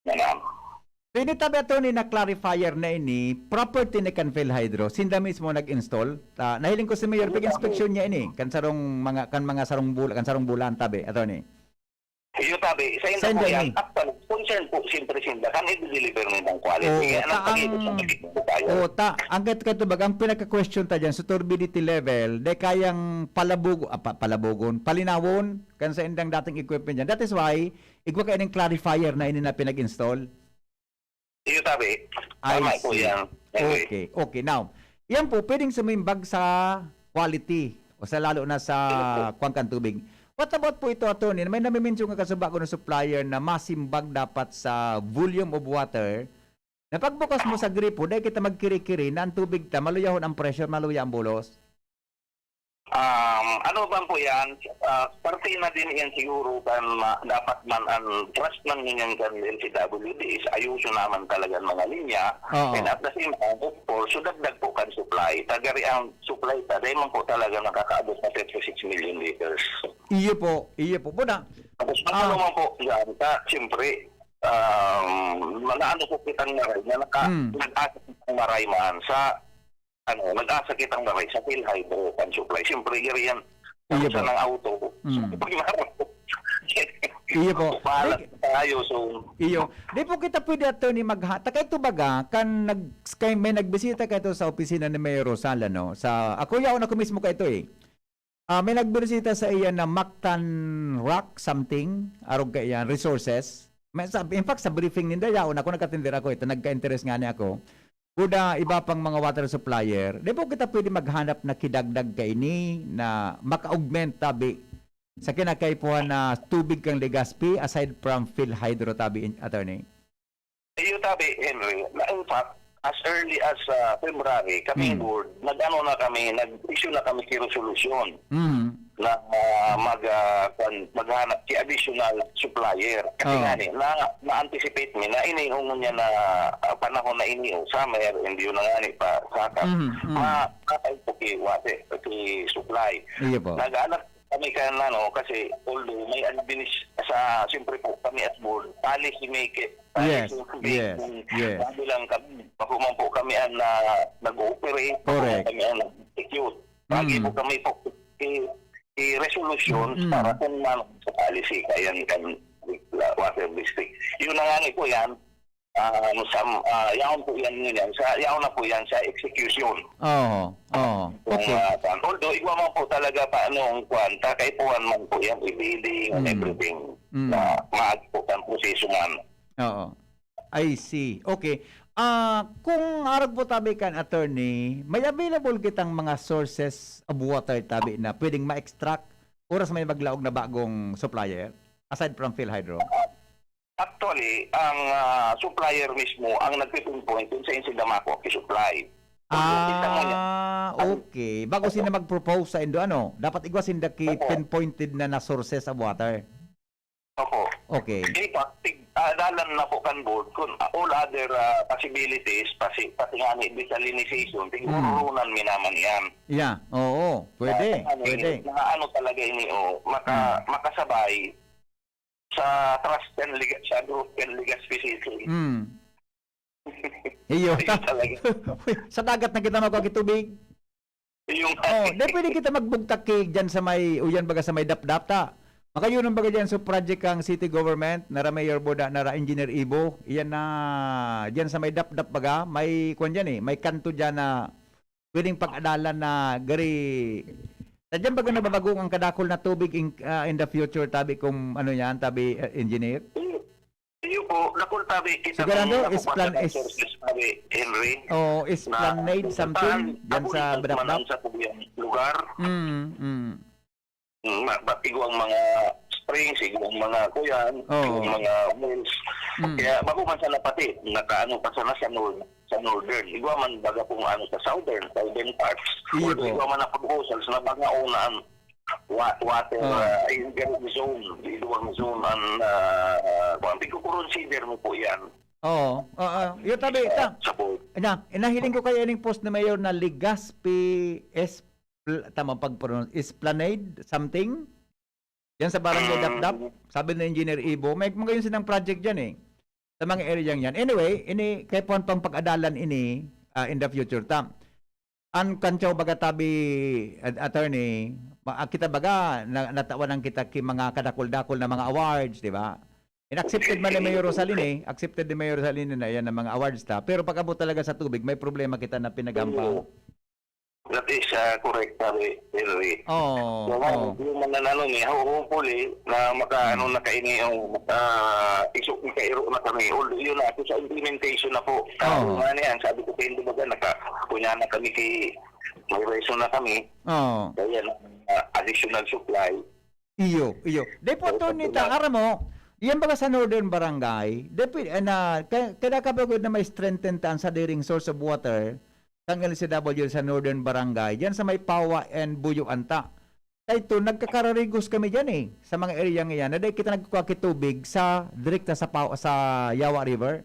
na lang. So, ini tabi, attorney, na clarifier na ini, property ni kan PhilHydro, sinda mismo nag-install. Ah, nahiling ko si Mayor, Hindi pag-inspeksyon niya ini, kan sarong mga, kan mga sarong bula-, kan sarong bulan, tabi, attorney. Iyo, tabi, sa inyo Sa po inyo yan. ini. Actually, concern po, siyempre, sinda, kan i-deliver mo ng quality. Oo, Kaya anong ta-, pag-ibig ang, sabihin po tayo? Oo, ta-, ang kat-, katubag, ang pinaka-question ta dyan, sa turbidity level, di kayang palabugo-, ah, pa-, palabugon, palinawon, kan sa indang dating equipment dyan. That is why, igwa kayo ng clarifier na ini na pinag-install. Iyo, tabi. I Tama po see. yan. Anyway. Okay, okay. Now, yan po, pwedeng sumimbag sa quality o sa lalo na sa Ano po? kuwan kan tubig. What about po ito, attorney? May nami-mention nga kasubago na supplier na masimbag dapat sa volume of water na pagbukas mo sa gripo, dahil kita magkiri-kiri na ang tubig ta, maluyahon ang pressure, maluya ang bulos. Um, ano bang po yan? Ah, parte na din yan siguro kan ma- dapat man ang trust man ngunyan kan L C W D is ayuso naman talaga ang mga linya. Oo. And at the same time, of course, so dagdag po kan supply. Tagari ang supply ta, dahil man po talaga nakakaabot na thirty-six million liters. Iyo po, iyo po. Buda, Tapos Ah. ano naman po yan, ka, siyempre, um, mga ano po kitang maray na naka, Hmm. nag-asa kitang maray man sa, ano, nag-asa kitang maray sa PhilHydro and supply. Siyempre, gari yan, Iyo sa po. ng auto. Hmm. Pag naroon po. Iyo po. Bahala Di- tayo, so, Iyo. Di po kita pwede, attorney, magha... Ta kaito baga, kan nag... kay, may nagbisita kaito sa opisina ni Mayor Rosal, no? Sa, ako yaon ako mismo kaito eh. Ah, may nagbisita sa iya na Mactan Rock something, arog kaiyan, resources. May, sa, in fact, sa briefing ninda, yaon ako, nagkatindera ako ito, nagka-interest nga ni ako. Buda, iba pang mga water supplier. Di po kita pwede maghanap na kidagdag kaini na maka-augment tabi sa kinakaipuhan na tubig kang Legazpi aside from PhilHydro tabi, in- attorney? Iyo tabi, Henry, na in fact, as early as ah, February, kami Hmm. board, nag-ano na kami, nag-issue na kami ki resolution Mm. na ah, mag, ah, kwan, maghanap ki additional supplier. Kasi Oo. nga ni, na, na-anticipate mi na inihong niya na ah, panahon na ini, o summer, hindi yun na nga ni pa saka. Mhm, mhm. Ma, patay po ki water, ki supply. Iyo po. Nag-anak kami kan ano, kasi although may administ sa, siyempre po, kami as board, policy maker, Yes, policy yes, making yes. body lang kami. Bako man po kami ang na, nag-ooperate, bako Correct. man kami ang nag-execute. Lagi Mm. po kami po i, i resolution Mm. para kung man sa policy, kaya kan water district. Yun na nga ni po yan, um, sa, ah, yaon po yan, yun yan. Sa, yaon na po yan sa execution. Oo, oo. Kung, Okay. ah, kung- although, igwa man po talaga pa anong kwan, kakaipuhan man po yan, i-bidding and Mm. everything. Mm. Na maag po ang proseso man. Oo. I see. Okay. Ah, kung arog po tabi kan attorney, may available kitang mga sources of water tabi na pwedeng ma-extract oras may maglaog na bagong supplier aside from PhilHydro? Actually, ang ah, supplier mismo ang nagpipinpoint kung saan sila makuha ki-supply. Kung kita mo niya, Ah, okay. Bago sila mag-propose sa indo, ano, dapat igwa sinda ki Opo. pinpointed na na sources of water. Opo. Okay. In fact, tig- ah, dalan na po kan board kung ah, all other ah, possibilities, pati, pati nga ni desalinization, Hmm. tigururunan mi naman yan. Yeah, oo. Pwede, Ah, ano, pwede. Mga ano talaga ini, oh, maka, Hmm. makasabay sa trust and legal, sa group and legal specific. Mm. Iyo. Ayun talaga. Sa dagat na kita magkakitubig. Yung Oh, di pwede kita magbugtak ki diyan sa may, uyan baga sa may dapdap ta. Makayunon baga diyan sa project kang city government, nara Mayor Boda, nara Engineer Ibo. Iyan na, diyan sa may dapdap baga, may kwan diyan eh, may kanto diyan na pwedeng pag-adalan na gari. Sa diyan baga nababagong ang kadakol na tubig in, ah, in the future, tabi kung ano yan, tabi, uh, engineer? Iyo po, nakul tabi kita Sigurado, ng nakukuha Esplan-, ng es- sources tabi, Henry. O Na Esplanade kung something, saan, diyan sa nakuha Badakdak? man sa pugyan lugar. Mm, mm. Mm, ma- ba't igwang mga springs, igwang mga kuyan, Oo. igwang mga wells. Mm. Kaya bako man sana pati, nakaano pa sana sa north, sa northern. Igwa man baga kung ano sa southern, southern parts. Iyo Although po. Igwa man ang proposals na mga unaan wa- water Oo. uh, zone, igwang zone ang uh, uh, kung consider mo po yan Oo. Oo. Yung tabi, ta, sa board. na, inahiling ko kayo ining post ni Mayor na Legazpi Espl-, tama pag-pronounce, Esplanade, something? Yan sa Barangay Mm. Dapdap, sabi ni Engineer Ibo, may mga yun silang project dyan eh. Sa mga area yan. Anyway, ini, kaya po pang pag-adalan ini ah, in the future. Ta, an kantyaw baga tabi, at-, attorney, ma-, kita baga, na, natawanan kita ki mga kadakol-dakol na mga awards, di ba? And accepted man ni Mayor Rosalin eh. Accepted ni Mayor Rosalin na yan ang mga awards ta. Pero pag abot talaga sa tubig, may problema kita na pinaghampang. That is uh, correct, sabi Henry. Oo. So, Oo. yung mga ano ni, ho- hopefully, na makaano na kaini yung uh, isu makairo na kami. Although yun na, sa implementation na po. Oo. Ano nga niyan, sabi ko, pwede ba naka, kunya na kami ki, may reason na kami. Oo. Kaya uh, additional supply. Iyo, iyo. Di po, Oo, Attorney, oo. ta, aram mo, yan baga sa Northern Barangay, di po, eh, na, ka-, kada kapagod na may strengthen ta ang sadiring source of water, kang L C W sa Northern Barangay, diyan sa may Pawa and Buyo Anta. Kay ito, nagkakararigos kami diyan eh, sa mga area nga yan, na dahil kita nagkukuha ki tubig sa direkta sa Pawa, sa Yawa River.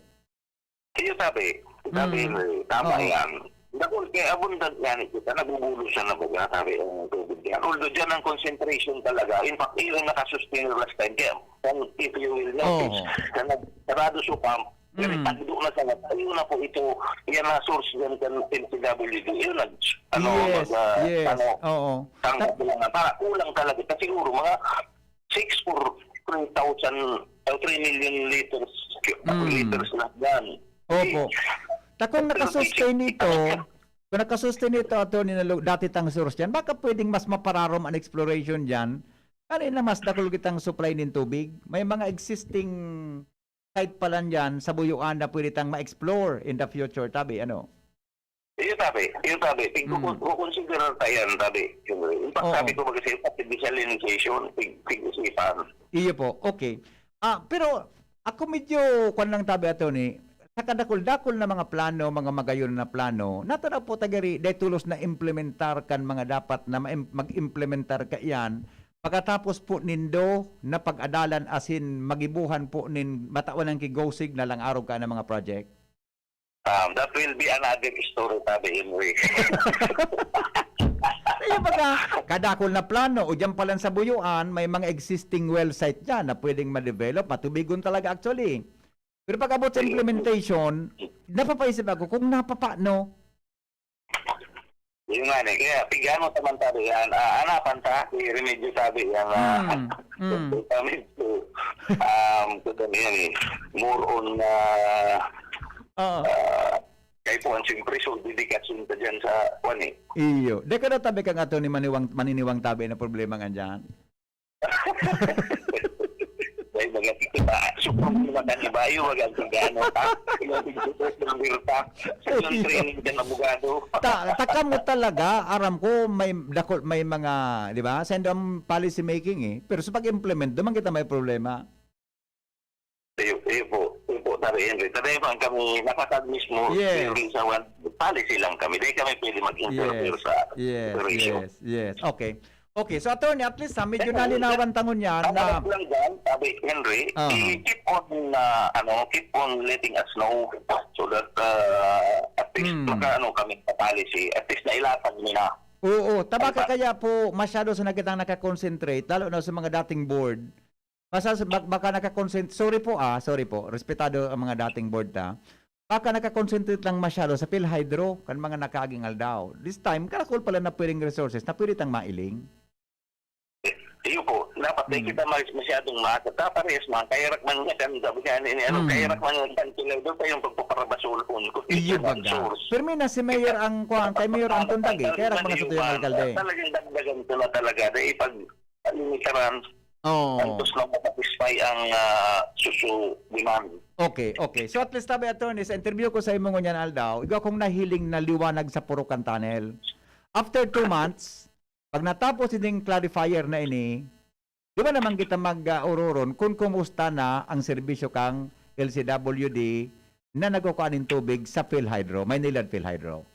Iyo sabi, sabi, Mm. tama Oo. yan. Dako, kaya abundant nga ni kita, nabubulo siya na baga, sabi ang tubig yan. Although dyan ang concentration talaga, in fact, iyon nakasustain last time. Kaya, kung if you will notice, Oo. na nag-, sarado sa pump, Mm. tagdo na sa, ayun na po ito, yan na source dyan kan M C W D. Yun, nag, ano, Yes, mag, ah, yes. ano, Oo. tanggal ko lang na, para kulang talaga. Kasi siguro mga six or three thousand, uh, three million liters, Mm. liters na yan. Opo. Ta kung Pero nakasustain basic, ito, kung nakasustain ito, Attorney, na lo-, dati tang source dyan, baka pwedeng mas mapararom ang exploration dyan. Ano na mas dakul kitang supply nin tubig? May mga existing site pala dyan sa Buyuan na pwede tang ma-explore in the future, tabi, ano? Iyo tabi, iyo tabi. Tig-, Mm. kukonsiderar ta yan, tabi. In fact, Oo. sabi ko ba kasi, pati desalinization, tig-, tig-isipan. Iyo po, okay. Ah, pero ako medyo, kwan lang tabi, Attorney, sa kadakul-dakul na mga plano, mga magayon na plano, natanaw po tagari, dahil tulos na implementar kan mga dapat na maim-, mag-implementar ka iyan, pagkatapos po nindo na pag-adalan asin magibuhan po nin matawan ang kigosig na lang arog ka ng mga project? Um, that will be another story, tabi, Henry. Kaya baga, kadakul na plano, o dyan pa lang sa Buyuan, may mga existing well site dyan na pwedeng ma-develop, matubigon talaga actually. Pero pag abot sa implementation, napapaisip ako kung napapano. Yun nga ni, kaya pigano naman tabi yan, ah, anapan ta, i-remedyo tabi yan, ah, Mm, mm. Kami po, um, kung ano yan eh, more on, ah, Oo. ah, kay po ang siyempre, so, dedikasyon ka dyan sa, kwan eh. Iyo. Di ka na tabi kang ato ni Maniwang, Maniniwang Tabi na problema nga dyan? Dahil mga kita, so, problema ka ni Bayo, wag ang pagano, ha? Yung pagtutusin ng birta, sa yung training ka ng abogado. Ta, takam mo talaga, aram ko, may dakol, may mga, di ba? Sa ang policy making eh. Pero sa pag-implement, duman kita may problema. Iyo, iyo po, iyo po, Tari Henry. Tari man kami, nakatag mismo, Yes. Henry, sa one, policy lang kami. Dahil kami pwede mag-interfere Yes, sa yes, operation. yes, yes. Okay. Okay, so attorney, at least ha, medyo Teka, nalinawan ta ngunyan Ang na... alam lang dyan, sabi Henry, Aha. i-keep on, uh, ano, keep on letting us know so that uh, at least Hmm. makaano kami sa policy, at least nailatag nila. Oo, tabaka Tama. Kaya po masyado sa nagkitang nakakonsentrate, lalo na sa mga dating board. Basta sa- bak- baka nakakonsentrate, sorry po ah, sorry po, respetado ang mga dating board ta. Baka nakakonsentrate lang masyado sa PhilHydro, kan mga nakaaging aldaw. This time, karakol pala na pwedeng resources na pwede tang mailing. Iyo po, dapat di Hmm. kita mas masyadong maasa. Kaparehas man, kaya rak man nga kan, sabi nga ni, ano, Hmm. kaya rak man nga kan, sila doon pa yung pagpaparabasulon ko. Iyo Ito ang baga. source. Pero may na si Mayor ang kuan, kay Mayor Anton Dagi, kaya rak mga sa tuyang alkalde. Talagang dagdagan ko na talaga. Dahil pag limitaran, Oh. antos na makatisfy ang ah, susu demand. Okay, okay. So at least tabi, attorney, sa interview ko sa imo ngunyan aldaw, igwa kong nahiling na liwanag sa Purukan Tunnel. After two months, pag natapos ining clarifier na ini, di ba naman kita mag-uroron kung kumusta na ang serbisyo kang L C W D na nagkukuha nin tubig sa PhilHydro, Maynilad PhilHydro?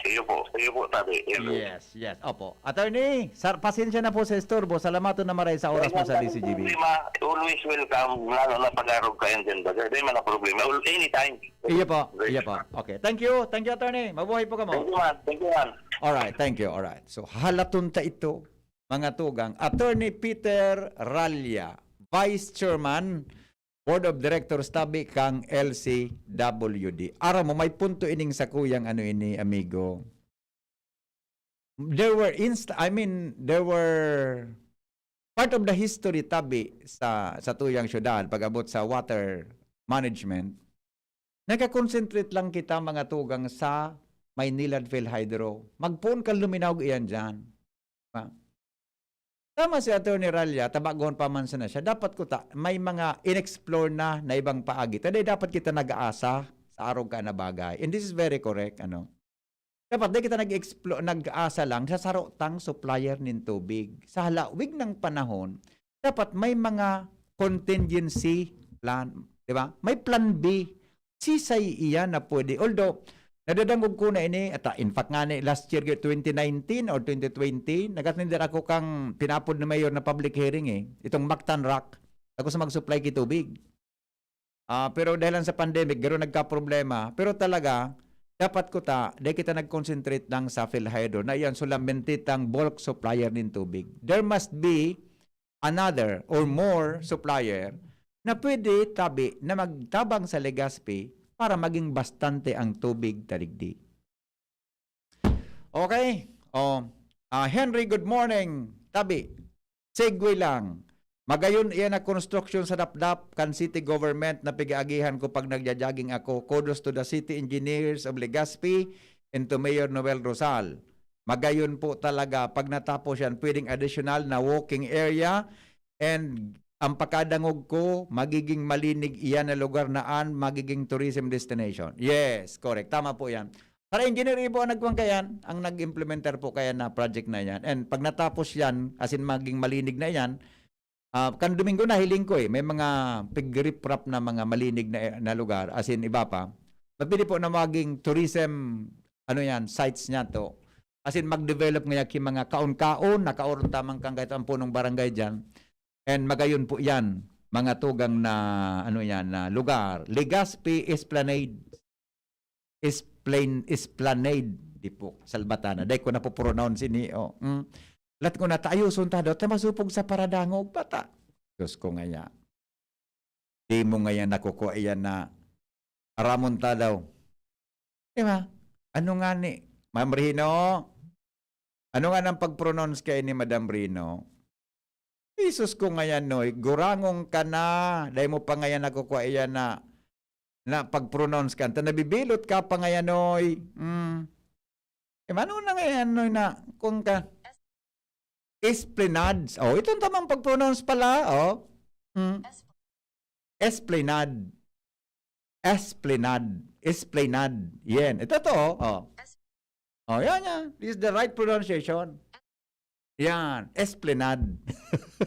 Iyo po, iyo po, tabi. Iyo po. Yes, yes. Opo. Attorney, sar pasensya na po sa istorbo. Salamaton na maray sa oras mo sa D C G B. Problema, always welcome, lalo na pag-arog ka and then, brother. Di man ang problema. All, anytime. Iyo po, iyo po. Okay. Thank you. Thank you, attorney. Mabuhay po kamo. Thank you, man. Thank you, man. Alright, thank you. Alright. So, halaton ta ito, mga tugang. Attorney Peter Ralya, Vice Chairman, Board of Directors tabi kang L C W D. Aram mo, may punto ining sakuyang ano ini, amigo. There were inst-, I mean, there were part of the history tabi sa, sa tuyang syudad, pag-abot sa water management, nagka-concentrate lang kita, mga tugang, sa Maynilad PhilHydro. Magpoon ka luminaw iyan dyan. Diba? Tama si Attorney Ralya, tabagon pa man sana siya. Dapat kuta, may mga inexplore na, na ibang paagi. Taday dapat kita nag-aasa sa arog ka na bagay. And this is very correct, ano. Dapat di kita nag-explo-, nag-aasa lang sa saro tang supplier nin tubig. Sa halawig ng panahon, dapat may mga contingency plan, di ba? May plan B. Sisay iyan na pwede. Although, Nadadangog ko na ini, ata, in fact nga ni last year, twenty nineteen or twenty twenty, nag-attend ako kang pinapod ni Mayor na public hearing eh. Itong Mactan Rock, ako sa mag-supply ki tubig. Ah, pero dahil lang sa pandemic, garo nagkaproblema. Pero talaga, dapat ko ta, di kita nag-concentrate lang sa PhilHydro na iyan solamente tang bulk supplier nin tubig. There must be another or more supplier na pwede tabi na magtabang sa Legazpi para maging bastante ang tubig ta digdi. Okay? Oh, ah, Henry, good morning. Tabi, segue lang. Magayon iyan na construction sa Dapdap kan city government na pig-aagihan ko pag nagja-jogging ako. Kudos to the city engineers of Legazpi and to Mayor Noel Rosal. Magayon po talaga. Pag natapos yan, pwedeng additional na walking area and ang pagkadangog ko, magiging malinig iyan na lugar na an magiging tourism destination. Yes, correct. Tama po yan. Para Engineer Ibo ang nagkuhan kayan, ang nag-implementer po kaya na project na yan. And pag natapos yan, as in maging malinig na yan, ah, kan Domingo nahiling ko eh, may mga pig-riprap na mga malinig na, na lugar, as in iba pa. Mapili po na maging tourism, ano yan, sites niya to. As in mag-develop ngaya ki mga kaon-kaon, nakaoron tamang kang kahit ang punong barangay dyan. And magayon po yan, mga tugang na, ano yan, na lugar. Legazpi Esplanade. Esplane-, Esplanade. Di po, Salbatana. Dahil ko napopronounce ini, oh. Mm. Lat ko na, tayo, sunta daw, ta masupog sa paradangog, bata. Diyos ko ngaya. Di mo ngayon nakukuha iyan na aramon ta daw. Di ba? Ano nga ni, Ma'am Rino? Ano nga nang pag-pronounce kayo ni Madam Rino? Jesus ko ngayon, Noy, gurangong ka na. Dahil mo pa ngayon nakukuha iyan na, na pag-pronounce ka. Ta nabibilot ka pa ngayon, Noy. Mm. Eh, ano na ngayon, Noy, na kung ka? Esplanade. Oh, itong tamang pag-pronounce pala, oh. Mm. Esplanade. Esplanade. Esplanade. Yan. Ito to, oh. Oh, yan, yan. This is the right pronunciation. Yan. Esplanade.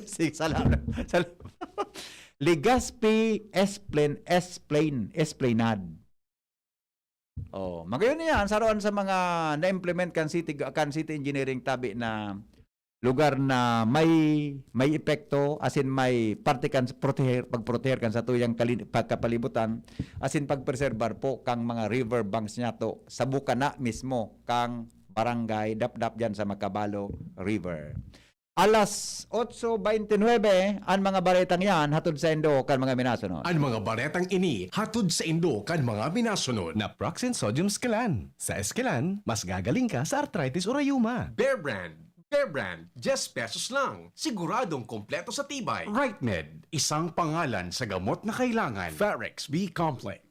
Sige, salamat. Sal-, Legazpi Esplan-, Esplan-, Esplanade. Oh, magayon niya, saroan sa mga na-implement kan city, kan city engineering tabi na lugar na may, may epekto, as in may parte kan proteher, pagproteher kan sa tuyang kali-, pagkapalibutan, as in pagpreserbar po kang mga river banks niya to sa bukana mismo kang barangay Dapdap dyan sa Macabalo River. Alas otso beintinuebe, an mga baretang yan hatod sa indo kan mga minasunod. An mga baretang ini hatod sa indo kan mga minasunod. Naproxen Sodium Scalan. Sa Escalan, mas gagaling ka sa arthritis o rayuma. Bear Brand. Bear Brand, diyes pesos lang. Siguradong kompleto sa tibay. Right Med, isang pangalan sa gamot na kailangan. Farex B Complex.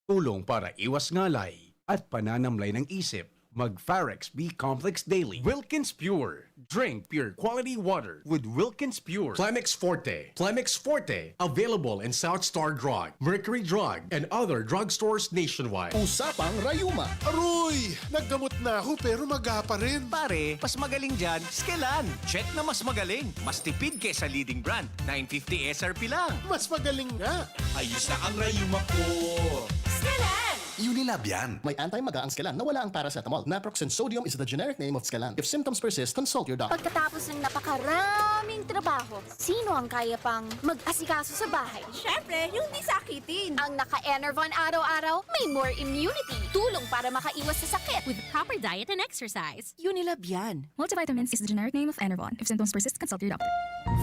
Tulong para iwas ngalay at pananamlay ng isip. Mag Farex B Complex Daily. Wilkins Pure. Drink pure quality water with Wilkins Pure. Plemex Forte. Plemex Forte. Available in South Star Drug, Mercury Drug, and other drugstores nationwide. Usapang rayuma. Aroy! Naggamot na ako pero maga pa rin. Pare, mas magaling dyan, Skelan. Check na mas magaling. Mas tipid kesa leading brand. Nine fifty S R P lang. Mas magaling nga. Ayos na ang rayuma ko. Skelan! Unilab yan. May anti-maga ang Skelan na wala ang paracetamol. Naproxen sodium is the generic name of Skelan. If symptoms persist, consult your doctor. Pagkatapos ng napakaraming trabaho, sino ang kaya pang mag-asikaso sa bahay? Siyempre, yung di sakitin. Ang naka-Enervon araw-araw, may more immunity. Tulong para makaiwas sa sakit. With proper diet and exercise. Unilab yan. Multivitamins is the generic name of Enervon. If symptoms persist, consult your doctor.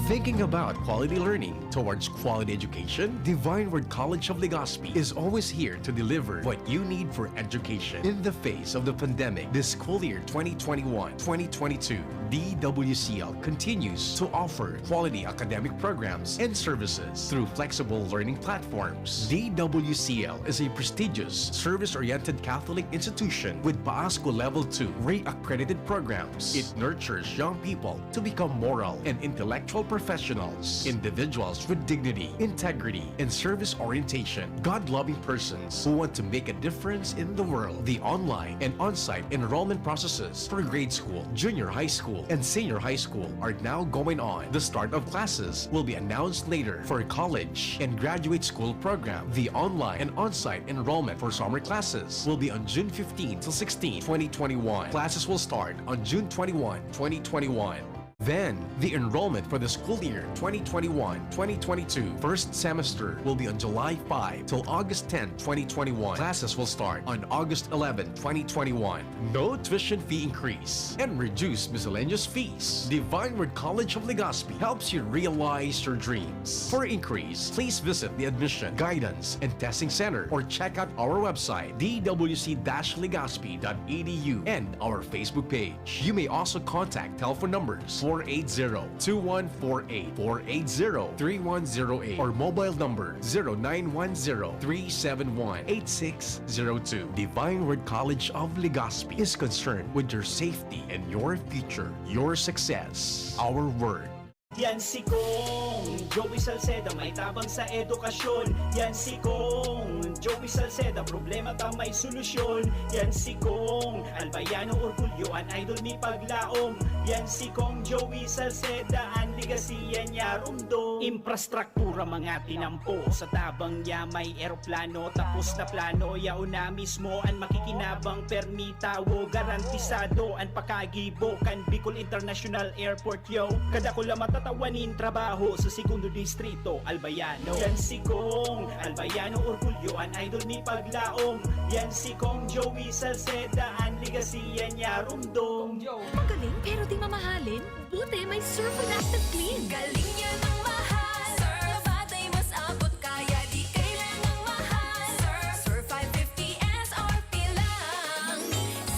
Thinking about quality learning towards quality education? Divine Word College of Legazpi is always here to deliver what you need for education. In the face of the pandemic, this school year twenty twenty-one twenty twenty-two, D W C L continues to offer quality academic programs and services through flexible learning platforms. D W C L is a prestigious, service-oriented Catholic institution with PAASCU Level two accredited programs. It nurtures young people to become moral and intellectual professionals, individuals with dignity, integrity, and service orientation, God-loving persons who want to make a difference in the world. The online and on-site enrollment processes for grade school, junior high school, and senior high school are now going on. The start of classes will be announced later. For college and graduate school program, the online and on-site enrollment for summer classes will be on June fifteen to sixteen, twenty twenty-one. Classes will start on June twenty-one, twenty twenty-one. Then, the enrollment for the school year twenty twenty-one, twenty twenty-two first semester will be on July five till August tenth, twenty twenty-one. Classes will start on August eleventh, twenty twenty-one. No tuition fee increase and reduced miscellaneous fees. Divine Word College of Legazpi helps you realize your dreams. For inquiries, please visit the admission, guidance, and testing center or check out our website, d w c dash legazpi dot e d u, and our Facebook page. You may also contact telephone numbers four eight zero, two one four eight, four eight zero, three one zero eight, or mobile number zero nine one zero, three seven one, eight six zero two. Divine Word College of Legazpi is concerned with your safety and your future, your success. Our word. Yan si Kong Joey Salceda, may tabang sa edukasyon. Yan si Kong Joey Salceda, problema ta may solusyon. Yan si Kong Albayano Orgulyo, an idol mi paglaom. Yan si Kong Joey Salceda, an legacy yan niya rumdom. Infrastruktura mga tinampo, sa tabang niya may eroplano. Tapos na plano, yaon na mismo an makikinabang. Permi tawo, garantisado an pakagibo kan Bicol International Airport, yo. Kadakula matatawa nin trabaho sa Segundo Distrito, Albayano. Yan si Kong Albayano, orgulyo an idol mi paglaom. Yan si Kong Joey Salceda, an legacy yan niya rumdom. Magaling pero di mamahalin? Buti may Surf with Active Clean. Galing niya ng mahal. Surf. Patay mas abot kaya di kailangang mahal. Surf. Surf five fifty S R P lang.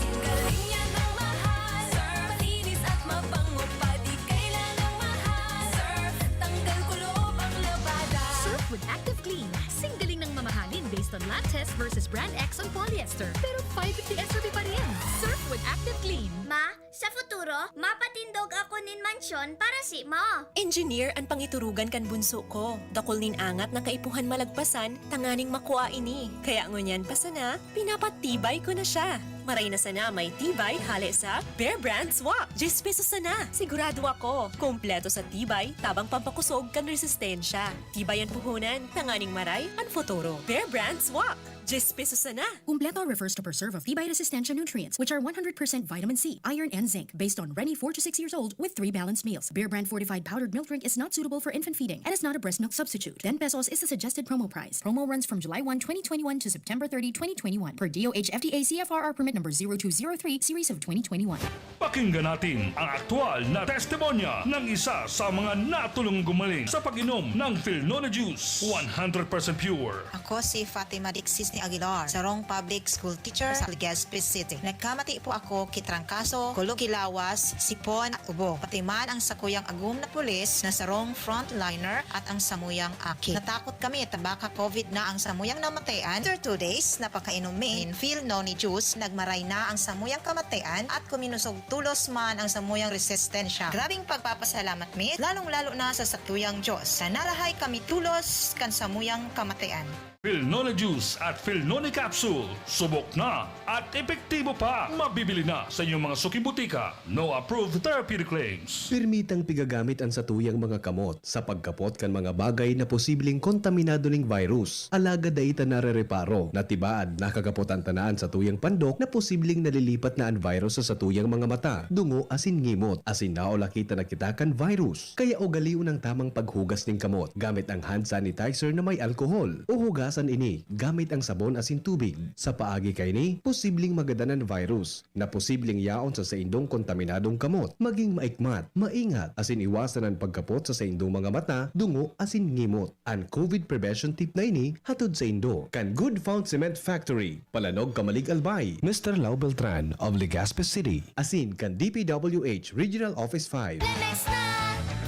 Singgaling niya ng mahal. Surf. Malinis at mabango pa, di kailangang mahal. Surf. Tanggal kuloob ang labada. Surf with Active Clean. Singgaling ng mamahalin based on lab test versus brand X on polyester. Pero five fifty S R P pa rin. Surf with Active Clean. Ma, sa futuro, mapatindog ako nin mansyon para si mo. Engineer an pangiturugan kan bunso ko. Dakul nin angat na kaipuhan malagpasan tanganing makua ini. Kaya ngunyan pa sana, pinapatibay ko na siya. Maray na sana may tibay hale sa Bear Brand Swak. Diyes pesos sana. Sigurado ako, kompleto sa tibay, tabang pampakosog kan resistensya. Tibay an puhunan, tanganing maray an futuro. Bear Brand Swak. Diyes pesos sana. Kumpleto refers to preserve of tibay resistensya nutrients, which are one hundred percent vitamin C, iron, and zinc, based on Reni four to six years old with three balanced meals. Bear Brand fortified powdered milk drink is not suitable for infant feeding and is not a breast milk substitute. Ten pesos is the suggested promo price. Promo runs from July one, twenty twenty-one to September thirty, twenty twenty-one, per D O H F D A C F R R permit number zero two zero three series of twenty twenty-one. Pakinggan natin ang aktual na testimonya ng isa sa mga natulong gumaling sa pag-inom ng Filnone Juice, one hundred percent pure. Ako si Fatima Dixis ni Aguilar, sarong public school teacher sa Legazpi City. Nagkamati po ako ki trangkaso, kulog ki lawas, sipon at ubo. Pati man ang sakuyang agom na pulis na sarong frontliner at ang samuyang aki. Natakot kami ta baka covid na ang samuyang namatayan. After two days na pagkainom mi nin Filnone Juice, nagmaray na ang samuyang kamatayan at kuminusog tolos man ang samuyang resistensya. Grabeng pagpapasalamat mi, lalong-lalo na sa satuyang Diyos, na narahay kami tolos kan samuyang kamatayan. Filnone Juice at Filnone Capsule, subok na at epektibo pa. Mabibili na sa inyong mga suking butika. No approved therapeutic claims. Pirmitang pigagamit an satuyang mga kamot sa pagkapot kan mga bagay na posibleng kontaminado ning virus. Alagad dai ta narereparo na tibaad nakakapot an tanaan satuyang pandok na posibleng nalilipat na an virus sa satuyang mga mata, dungo asin ngimot, asin naulakita na kita kan virus. Kaya ugalion ang tamang paghugas ning kamot gamit ang hand sanitizer na may alkohol, o hugasan ini gamit ang sabon asin tubig. Sa paagi kaini, posibleng magadan an virus na posibleng yaon sa saindong kontaminadong kamot. Maging maikmat, maingat, asin iwasan an pagkapot sa saindong mga mata, dungo, asin ngimot. An covid prevention tip na ini hatod saindo kan Good Found Cement Factory, Palanog, Camalig, Albay. Mister Lau Beltran of Legazpi City. Asin kan D P W H Regional Office five. Lemex na!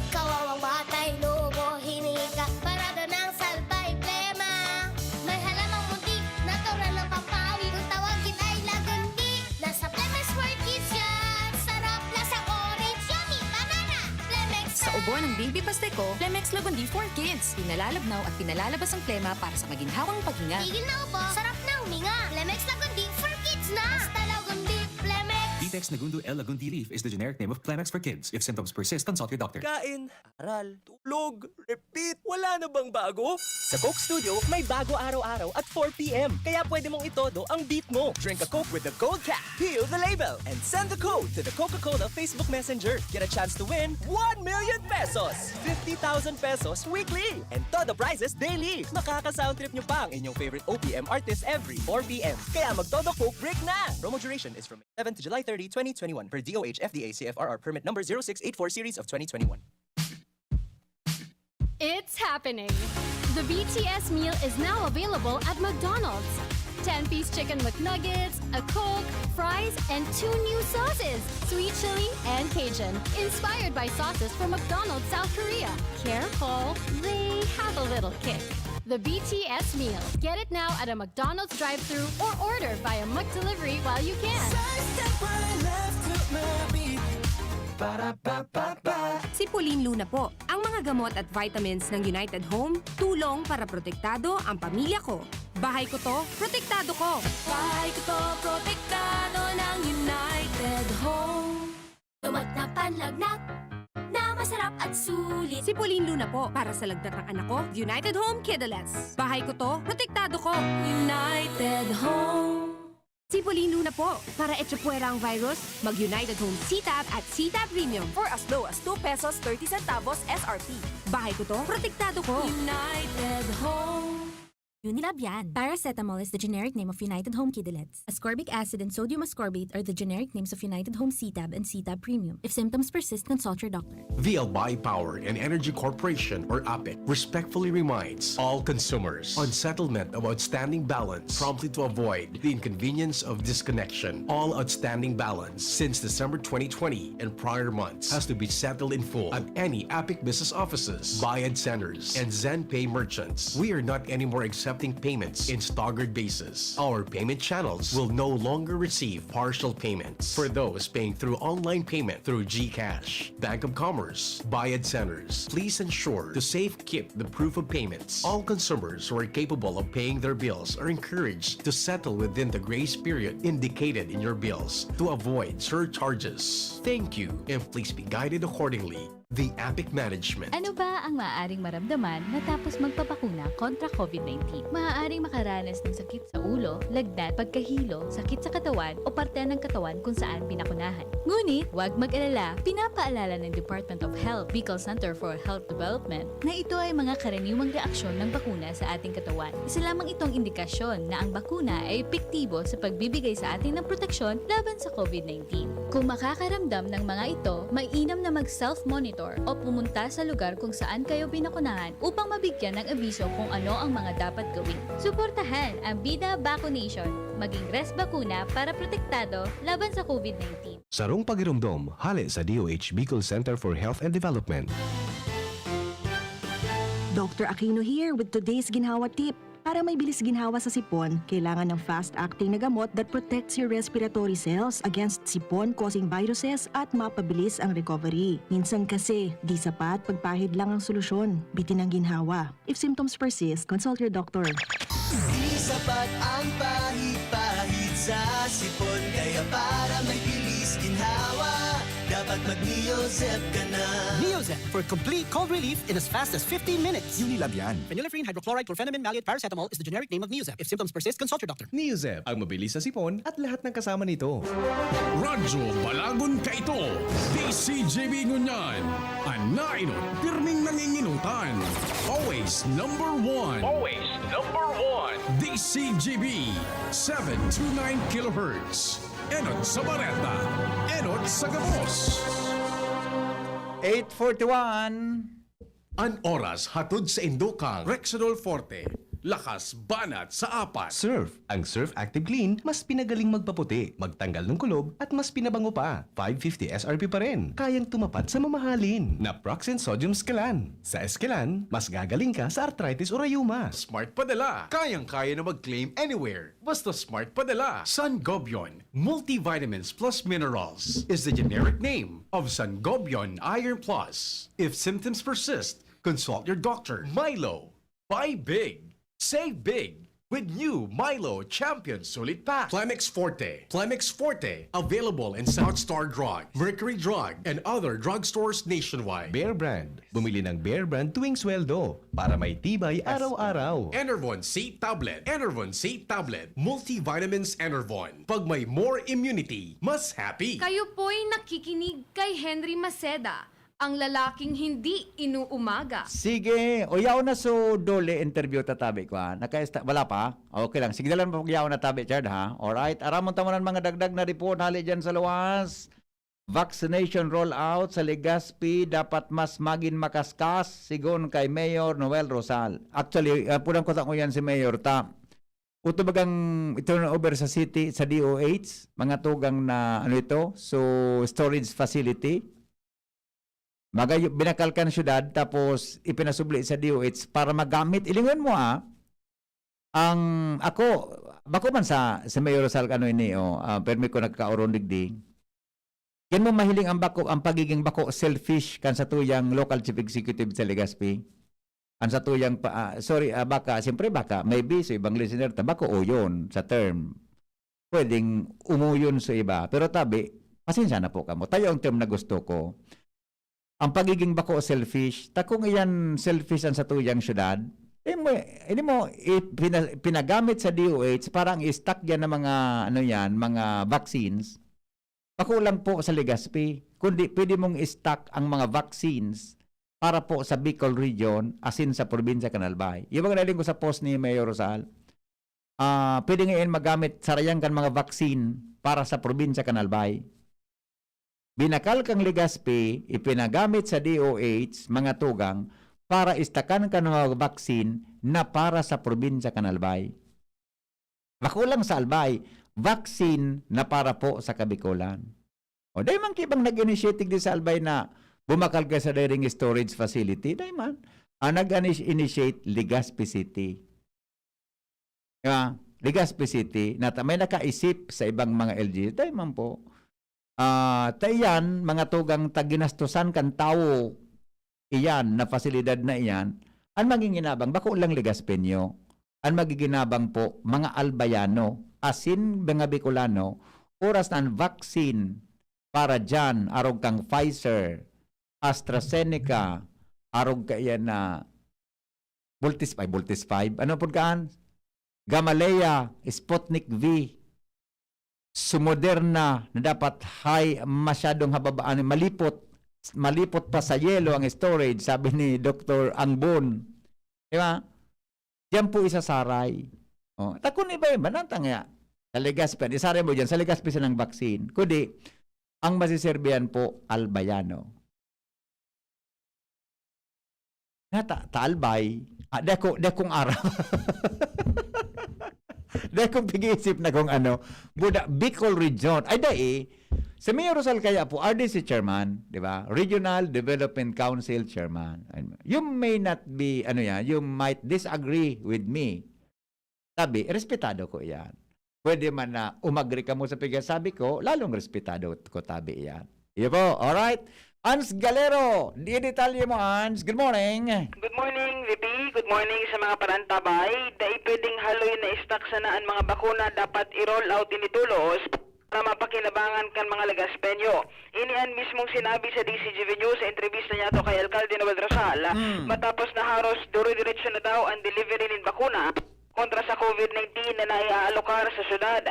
Kawawang batay, lubo, hinika, parada ng salbay, plema. May halamang muntik, natural ng pampawi. Kung tawagin ay lagundi, nasa Lemex World Kids yan. Sarap, lasang orange, yummy, banana. Lemex Sa na! Buwan ng Baby Pasteco, Flemex Lagundi for Kids. Pinalalabnaw at pinalalabas ang plema para sa maginhawang paghinga. Tigil na ubo, sarap na huminga. Flemex Lagundi for Kids na! Basta Lagundi, Flemex! Vitex Nagundo L Lagundi Leaf is the generic name of Flemex for Kids. If symptoms persist, consult your doctor. Kain, aral, tulog, repeat. Wala na bang bago? Sa Coke Studio, may bago araw-araw at four p.m. Kaya pwede mong itodo ang beat mo. Drink a Coke with the code CAT. Peel the label and send the code to the Coca-Cola Facebook Messenger. Get a chance to win one million pesos, fifty thousand pesos weekly, and todo prizes daily. Makaka-sound trip nyo pa ang inyong favorite O P M artist every four p.m. Kaya magtodo Coke break na! Promo duration is from seven to July thirty, twenty twenty-one, per D O H F D A C F R R permit number zero six eight four series of twenty twenty-one. It's happening! The B T S meal is now available at McDonald's. ten-piece chicken McNuggets, a Coke, fries, and two new sauces, sweet chili and Cajun. Inspired by sauces from McDonald's South Korea. Careful, they have a little kick. The B T S meal. Get it now at a McDonald's drive-thru or order via McDelivery while you can. Para pa pa pa. Si Pauline Luna po. Ang mga gamot at vitamins ng United Home, tulong para protektado ang pamilya ko. Bahay ko to, protektado ko. Bahay ko to, protektado ng United Home. Tumat na panlagnat na masarap at sulit. Si Pauline Luna po, para sa lagnat ng anak ko, United Home Kidulets. Bahay ko to, protektado ko. United Home. Si Pauline Luna po, para echapuwera ang virus, mag-United Home C-Tab at C-Tab Premium for as low as two pesos thirty centavos S R P. Bahay ko to, protektado ko. United Home. Unilab yan. Paracetamol is the generic name of United Home Kidulets. Ascorbic acid and sodium ascorbate are the generic names of United Home C-Tab and C-Tab Premium. If symptoms persist, consult your doctor. The Albay Power and Energy Corporation, or APEC, respectfully reminds all consumers on settlement of outstanding balance promptly to avoid the inconvenience of disconnection. All outstanding balance since December twenty twenty and prior months has to be settled in full at any APEC business offices, Bayad Centers, and ZenPay merchants. We are not anymore accepting payments in staggered basis. Our payment channels will no longer receive partial payments. For those paying through online payment through GCash, Bank of Commerce, Bayad Centers, please ensure to safekeep the proof of payments. All consumers who are capable of paying their bills are encouraged to settle within the grace period indicated in your bills to avoid surcharges. Thank you, and please be guided accordingly. The APEC Management. Ano ba ang maaaring maramdaman matapos magpabakuna kontra COVID nineteen? Maaaring makaranas ng sakit sa ulo, lagnat, pagkahilo, sakit sa katawan o parte ng katawan kung saan binakunahan. Ngunit, huwag mag-alala, pinapaalala ng Department of Health, Bicol Center for Health Development, na ito ay mga karaniwang reaksyon ng bakuna sa ating katawan. Isa lamang itong indikasyon na ang bakuna ay epektibo sa pagbibigay sa atin ng proteksyon laban sa COVID nineteen. Kung makakaramdam ng mga ito, mainam na mag-self-monitor o pumunta sa lugar kung saan kayo binakunahan upang mabigyan ng abiso kung ano ang mga dapat gawin. Suportahan ang Bida Vaccination. Maging res bakuna para protektado laban sa COVID nineteen. Sarong pagiromdom, hale sa D O H Bicol Center for Health and Development. Doctor Aquino here with today's Ginhawa Tip. Para may bilis ginhawa sa sipon, kailangan ng fast-acting na gamot that protects your respiratory cells against sipon-causing viruses at mapabilis ang recovery. Minsan kasi, di sapat pagpahid lang ang solusyon. Bitin ang ginhawa. If symptoms persist, consult your doctor. Di sapat ang pahid-pahid sa sipon. Kaya para may bilis ginhawa, dapat mag-Neozep ka na. Neozep for complete cold relief in as fast as fifteen minutes. Unilab yan. Phenylephrine hydrochloride chlorphenamine maleate paracetamol is the generic name of Neozep. If symptoms persist, consult your doctor. Neozep, ang mabilis sa sipon at lahat ng kasama nito. Radyo Balagon Kaito, D C G B Ngunyan, an nainot pirming nanginginutan. Always number one. Always number one. D C G B, seven two nine kilohertz. Enot sa bareta, enot sa gabos. Eight forty-one. An oras hatod sa indukang Rexidol Forte, Lakas banat sa apat. Surf. Ang Surf Active Clean mas pinagaling magpaputi, magtanggal ng kulob, at mas pinabango pa. Five fifty S R P pa rin. Kayang tumapad sa mamahalin. Naproxen Sodium Esquilan. Sa Esquilan, mas gagaling ka sa arthritis o rayuma. Smart padala. Kayang-kaya na mag-claim anywhere. Basta smart padala. Sangobion Multivitamins Plus Minerals is the generic name of Sangobion Iron Plus. If symptoms persist, consult your doctor. Milo. Buy big. Save big. With new Milo Champion Sulit Pack. Plemex Forte. Plemex Forte. Available in South Star Drug, Mercury Drug, and other drugstores nationwide. Bear Brand. Bumili ng Bear Brand tuwing sweldo para may tibay araw-araw. Enervon C Tablet. Enervon C Tablet. Multivitamins Enervon. Pag may more immunity, mas happy. Kayo po'y nakikinig kay Henry Maceda, ang lalaking hindi inuumaga. Sige, o yaon na so dole interview tatabi ko, ha? Nakaista-, wala pa? Okay lang. Sige na lang pag yaon na tabi, Chard, ha? Alright. Aramon tamo ng mga dagdag na report hali dyan sa luwas. Vaccination rollout sa Legazpi dapat mas magin makaskas, sigon kay Mayor Noel Rosal. Actually, ah, pudang ko sa kuyan si Mayor ta. Uto bagang turnover sa city, sa D O H, mga tugang na, ano ito, so storage facility. Magayo, binakal kan syudad, tapos ipinasubli sa D O H para magamit. Ilingon mo, ah, ang, ako, bako man sa, sa Mayor Rosal, ano ini, oh, ah, permi ko nagkakaoron digdi. Yan mo mahiling ang bako, ang pagiging bako selfish kan sa tuyang local chief executive sa Legazpi. Ang sa tuyang pa, ah, sorry, ah, baka, siyempre baka, maybe sa ibang listener, ta bako o yun, sa term. Pwedeng umuyon sa iba. Pero tabi, pasensya na po kamo. Tayo ang term na gusto ko. Ang pagiging bako selfish, ta kung iyan selfish ang sa tuyang syudad, eh, mo, hindi mo, ipina-, pinagamit sa D O H para ang stock yan ng mga, ano yan, mga vaccines, bako lang po sa Legazpi, kundi pwede mong i-stock ang mga vaccines para po sa Bicol Region, asin sa probinsya kan Albay. Yung mga nailing ko sa post ni Mayor Rosal, ah, pwede ngayon magamit sarayang kan mga vaccine para sa probinsya kan Albay. Binakal kang Legazpi, ipinagamit sa D O H, mga tugang, para istakan kan mga vaccine na para sa probinsya kan Albay. Bako lang sa Albay, vaccine na para po sa Kabikolan. O, dai man kibang nag-initiate di sa Albay na bumakal ka sa dairing storage facility, dai man. Ang nag-initiate, Legazpi City. Di ba? Legazpi City, na ta-, may nakaisip sa ibang mga L G U, dai man po. Ah, ta iyan, mga tugang ta ginastosan kan tawo iyan na pasilidad na iyan, an magin ginabang, bako lang Legaspeño. An magiginabang po, mga Albayano, asin mga Bicolano, oras na an vaccine para diyan, arog kang Pfizer, AstraZeneca, arog kaiyan na Voltis, ay, Voltis five. Ano po kaan? Gamaleya, Sputnik V. Sumoderna na dapat high, masyadong hababaan, malipot, malipot pa sa yelo ang storage, sabi ni Doktor Angbon. Di ba? Diyan po isasaray. Oh, takon iba-iba, nantang nga. Sa Legazpi, isaray mo diyan, sa Legazpi silang vaccine. Kundi, ang masiserbihan po, Albayano. Nata, ta Albay. Ah, dako, dakong araw. Dakong pag-iisip na kung ano. Buda, Bicol Region. Ay, dai. Si Mayor Rosal kaya po, R D C chairman, di ba? Regional Development Council chairman. Ayun. You may not be, ano yan, you might disagree with me. Tabi, respetado ko iyan. Pwede man na umagri kamo sa pigsasabi ko, lalong respetado ko tabi iyan. Iyo po, alright? Ans Galero, di detalye mo, Ans. Good morning. Good morning, V P. Good morning sa mga parantabay. Dai pwedeng haloy na stock sana an mga bakuna, dapat i-roll out ini tolos para mapakinabangan kan mga Legaspeño. Ini an mismong sinabi sa D C G V News sa entrevista niya to kay Alkalde Noel Rosal, Mm. matapos na haros dire-diretso na daw an delivery nin bakuna kontra sa COVID nineteen na naiaalokar sa syudad.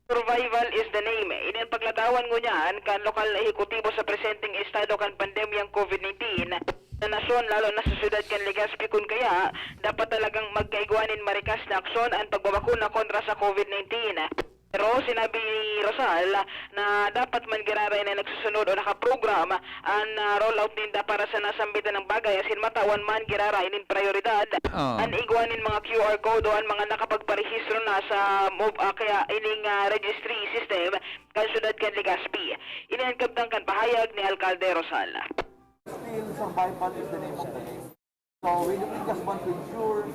Survival is the name. Ini an paglatawan ngunyan kan lokal na ehekutibo sa presenteng estado kan pandemyang COVID nineteen sa nasyon, lalo na sa syudad kan Legazpi, kun kaya dapat talagang magkaigwa nin marikas na aksyon an pagbabakuna kontra sa COVID nineteen. Pero sinabi ni Rosal na dapat man giraray na nagsusunod o nakaprogram an, ah, rollout ninda para sa nasambitan na bagay, asin matawan man giraray nin prioridad Ah. an igwa nin mga Q R code o an mga nakapagparehistro na sa mob-, ah, kaya ining, ah, registry system kan syudad kan Legazpi. Ini an kabtang kan pahayag ni Alkalde Rosal. Still, survival is the name of the game. So, we, we just want to ensure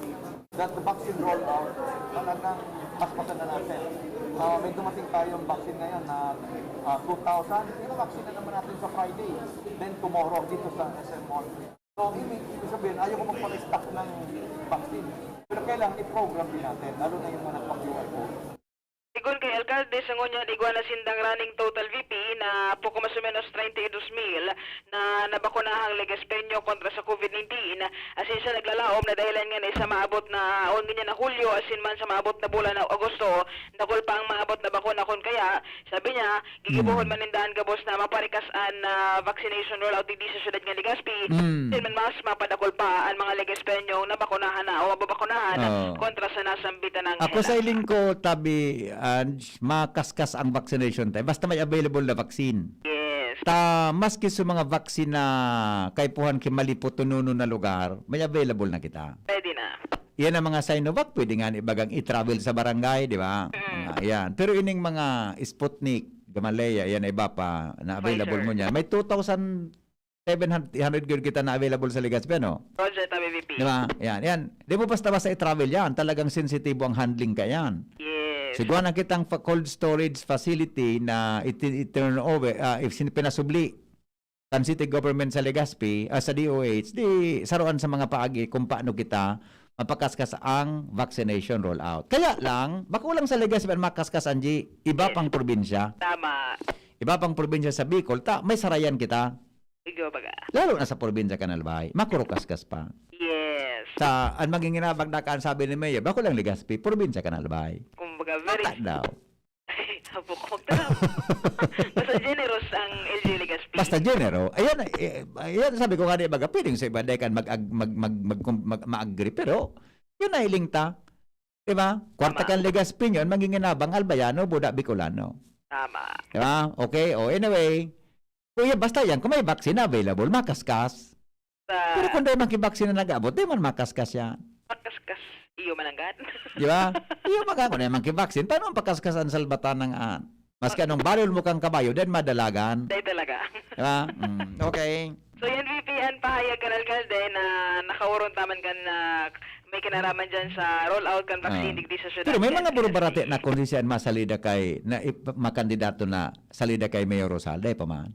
that the vaccine rollout, talagang paspasan na natin. Ah, may dumating tayong vaccine ngayon na, ah, two thousand. Ina-vaccine na naman natin sa Friday. Then tomorrow, dito sa S M Mall. So, ibig, ibig sabihin, ayaw ko magpa-stock ng vaccine. Pero kailangan i-program din natin, lalo na yung mga nagpa-Q R code. Sigon kay Alkalde, sa ngunyan, igwa na sindang running total V P na poco mas o menos treinta y dos mil na nabakunahang Legaspeño kontra sa COVID nineteen. Asin siya naglalaom na dahilan ngani sa maabot na, o ngunyan na Hulyo, asin man sa maabot na bulan na Agosto, dakul pa ang maabot na bakuna. Kun kaya, sabi niya, gigibohon Mm. man ninda an gabos na maparikas an, ah, vaccination rollout digdi sa syudad nga Legazpi. Mm. Asin man mas mapadakul pa an mga Legaspeñong nabakunahan na o mababakunahan Oo. kontra sa nasambitan ng Ako sa helat. Hiling ko, tabi, Ange, makaskas ang vaccination tayo. Basta may available na vaccine. Yes. Ta, maski sa mga vaccine na kaipuhan ki malipotonono na lugar, may available na kita. Pwede na. Yan ang mga Sinovac, pwede nga ibagang i-travel sa barangay, di ba? Mm. Mga yan. Pero ining mga Sputnik, Gamaleya, yan iba pa na available Pfizer. Mo niyan. May two thousand seven hundred gyud kita na available sa Legazpi, no? Roger, tabi V P. Di ba? Yan, yan. Di mo basta-basta i-travel yan. Talagang sensitibo ang handling ka yan. Yes. Siguro na kitang fa-, cold storage facility na iti-, i-turn over, ah, if sin-, pinasubli kan city government sa Legazpi, ah, sa D O H, di saruan sa mga paagi kung paano kita mapakaskas ang vaccination rollout. Kaya lang, bako lang sa Legazpi ang makaskas, Angie, iba Yes. pang probinsya. Tama. Iba pang probinsya sa Bicol, ta, may sarayan kita. Igo baga. Lalo na sa probinsya kan Albay, makurukaskas pa. Yes. Sa, ang maging inabag na kaan sabi ni Mayor, bako lang Legazpi, probinsya kan Albay. Kumbaga, very Baka daw. Habok-habok na. Basta generous ang L G Legazpi. Basta generous. Ayan, eh, ayan, sabi ko nga, di baga, pwedeng sa iba, di kan mag-, mag-, mag-, mag-, mag-, ma-agree, pero yun na hiling ta. Di ba? Kwarta Tama. Kan Legazpi yun, maging inabang Albayano, buda Bicolano. Tama. Di ba? Okay, o anyway. Kuya, basta yan, kung may vaccine na available, makaskas. Sa Pero kung dahil man ki vaccine na nag-abot, di man makaskas yan. Makaskas, iyo mananggad. Di ba? Iyo mga, kung dahil man ki vaccine, paano ang pakaskas ang salbatan ng an? Maski anong baril mo kang kabayo, then madalagan. Dahil talaga. Di ba? Mm, okay. So, yan, V P, an pahayag kan alkalde na nakaoron taman kan, ah, may kinaraman dyan sa rollout kan vaccine Ah. digdi sa syudad Pero may kan mga burubarate Legazpi. Na kung siya masalida kay, na ip-, makandidato na salida kay Mayor Rosal, dahil pa man.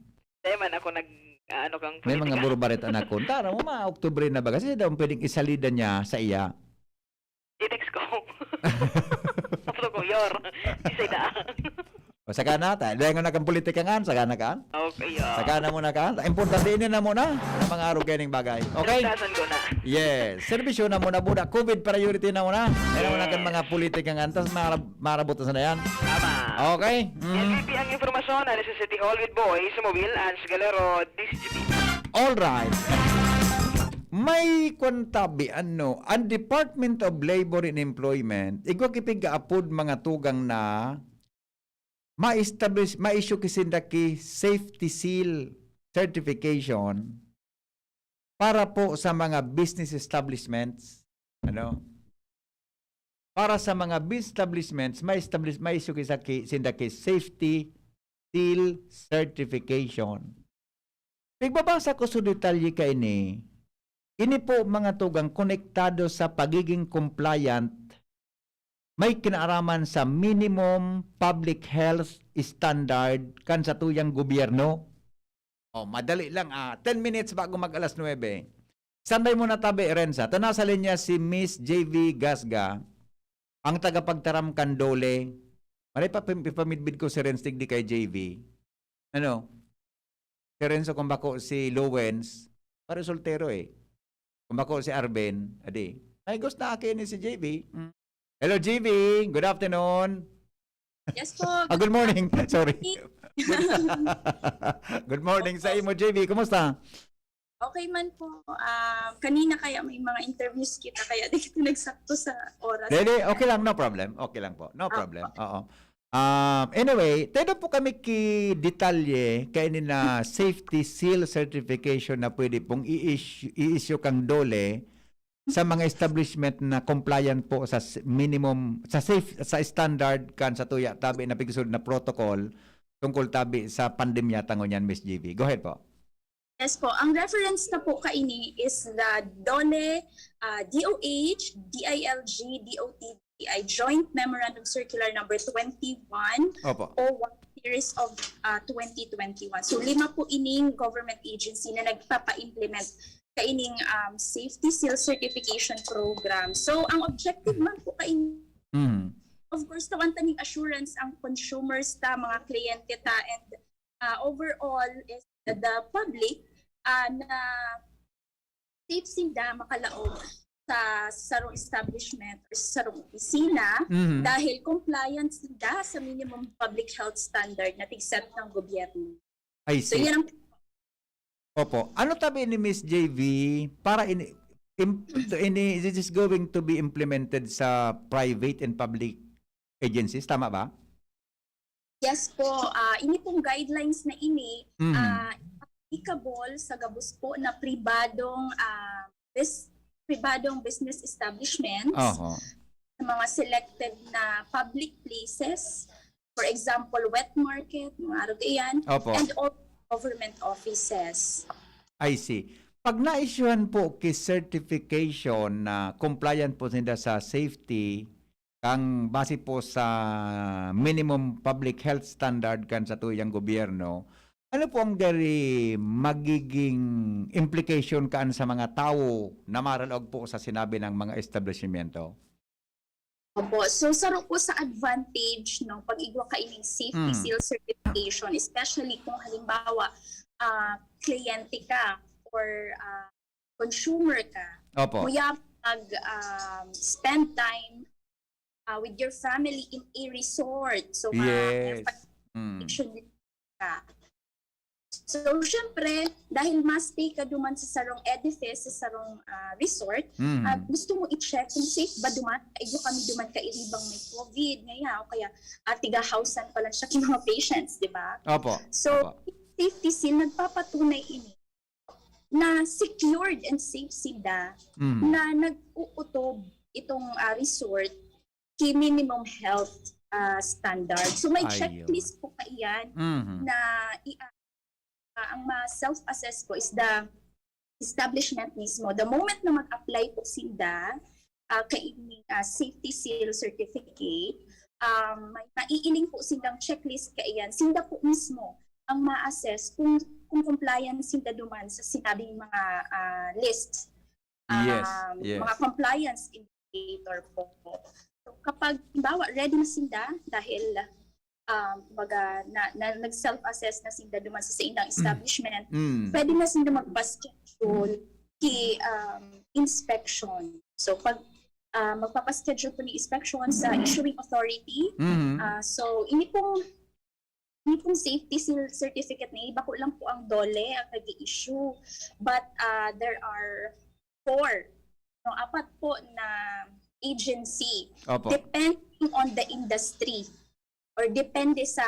Dahil man ako nag, ah, ano kang May mga politika. Burubarate na kung, tara mo, mga Oktubre na ba? Kasi daw pwedeng isalida niya sa iya. I-text ko. Tapos ko, "Yor, isa da." O, saka na, ta-, dahil nga nakang politika nga, saka na ka? Okay, ah. Saka na muna ka? Importante ini na muna, ang mga arog kaining bagay. Okay? Serbidasan ko na. Yes. Serbisyo na muna, buda. COVID priority na muna. Kaya muna kan Yes. mga politika nga, tas marab-, marabot na sana yan. Tama. Okay? Mm. Yan, V P, ang impormasyon na sa City Hall with Boy Sumobel, Ange Galero, D C G P. All right. May kwan tabi, ano, ang Department of Labor and Employment, igwa ki pig-aapod mga tugang na ma-establish, ma-issue ki sinda ki safety seal certification para po sa mga business establishments, ano? Para sa mga bis-, establishments, ma-establish, ma-issue ki sa ki, sinda ki safety seal certification. Pigbabasa ko sa detalye kaini, ini po mga tugang konektado sa pagiging compliant, may kinaaraman sa minimum public health standard kan satuyang gobyerno. Oh, madali lang, ah, ten minutes bago mag alas nuebe. Sanday mo na tabi, Renza. Ta nasa linya si Miss J V Gasga, ang tagapagtaram kan DOLE. Maray pa, pim-, ipamidbid ko si Renz digdi kay J V. Ano? Si Renzo, kung bako si Lowens, pare soltero eh. Kung bako si Arben, adi. Ay, gusto na akin ni si J V. Mm. Hello, J V. Good afternoon. Yes po. Ah, good morning. Sorry. Good morning sa imo, J V. Kumusta? Okay man po. Ah, kanina kaya may mga interviews kita, kaya di kita nagsakto sa oras. Hindi, okay lang. No problem. Okay lang po. No Opo. Problem. Oo. Ah, anyway, tayo po kami ki detalye kaini na safety seal certification na pwede pong i-issue, i-issue kang DOLE sa mga establishment na compliant po sa s-, minimum, sa safe, sa standard kan sa tuya tabi na pigsulod na protocol tungkol tabi sa pandemya ta ngunyan, Miss G V. Go ahead po. Yes po. Ang reference na po kaini is the DOLE, ah, D O H, D I L G, D O T D I Joint Memorandum Circular number twenty-one Opo. oh one series of ah, twenty twenty-one. So lima po ining government agency na nagpapa-implement kaining um, safety seal certification program. So ang objective man po kaini, Mm. of course, tawan ta ning assurance ang consumers ta, mga kliyente ta, and ah, overall is the public ah, na safe sinda makalaog sa sarong establishment or sa sarong opisina Mhm. dahil compliant sinda sa minimum public health standard na tig-set ng gobyerno. I So see. yan ang Opo. Ano tabi ni Miss J V para ini, im, ini, this is going to be implemented sa private and public agencies, tama ba? Yes po, ah, ini pong guidelines na ini Mhm. ah, applicable sa gabos po na pribadong ah, bus- pribadong business establishments, Oho. sa mga selected na public places, for example, wet market, mga arog iyan, Opo. and all government offices. I see. Pag na-issuehan po ki certification na compliant po sinda sa safety, kang base po sa minimum public health standard kan sa tuyang gobyerno, ano po ang gari magiging implication kaan sa mga tawo na maralaog po sa sinabi ng mga establishmento? Opo. So, saro po sa advantage, no, pag igwa ka ining safety Mm. seal certification, especially kung halimbawa, ah, kliyente ka or ah, consumer ka, Opo. muya mag um, spend time ah, with your family in a resort. So, ma- Yes. pag- Mm. ka. So, syempre, dahil ma-stay ka duman sa sarong edifice, sa sarong ah, resort, Mm. at gusto mo i-check kung safe ba duman, igwa kami duman kairibang may COVID, ngaya, o kaya ah, tiga-housean pa lang siya ng mga patients, di ba? Opo. So, Opo. safety seal, nagpapatunay ini na secured and safe sila Mm. na nag-uutob itong ah, resort ki minimum health ah, standard. So may Ayun. checklist po kaiyan Mhm. na i- ah, ang ma-self-assess po is the establishment mismo. The moment na mag-apply po sila uh, kaining ah, safety seal certificate, um, may maiiling po silang checklist kaiyan. Sinda po mismo ang ma-assess kung kung compliant sinda duman sa sinabing mga ah, list. Yes, Um, yes. Mga compliance indicator po. So, kapag, halimbawa, ready na sinda dahil um, kumbaga, na, na, nag-self-assess na sinda duman sa saindang establishment, Mm. pwede na sinda magpa-schedule ki um, inspection. So, pag uh, magpapaschedule po ni inspection sa issuing authority, Mhm. ah, so, ini pong, ini pong safety seal certificate na iba ko lang po ang DOLE ang nag-i-issue. But uh, there are four, no, apat po na agency Opo. depending on the industry or depende sa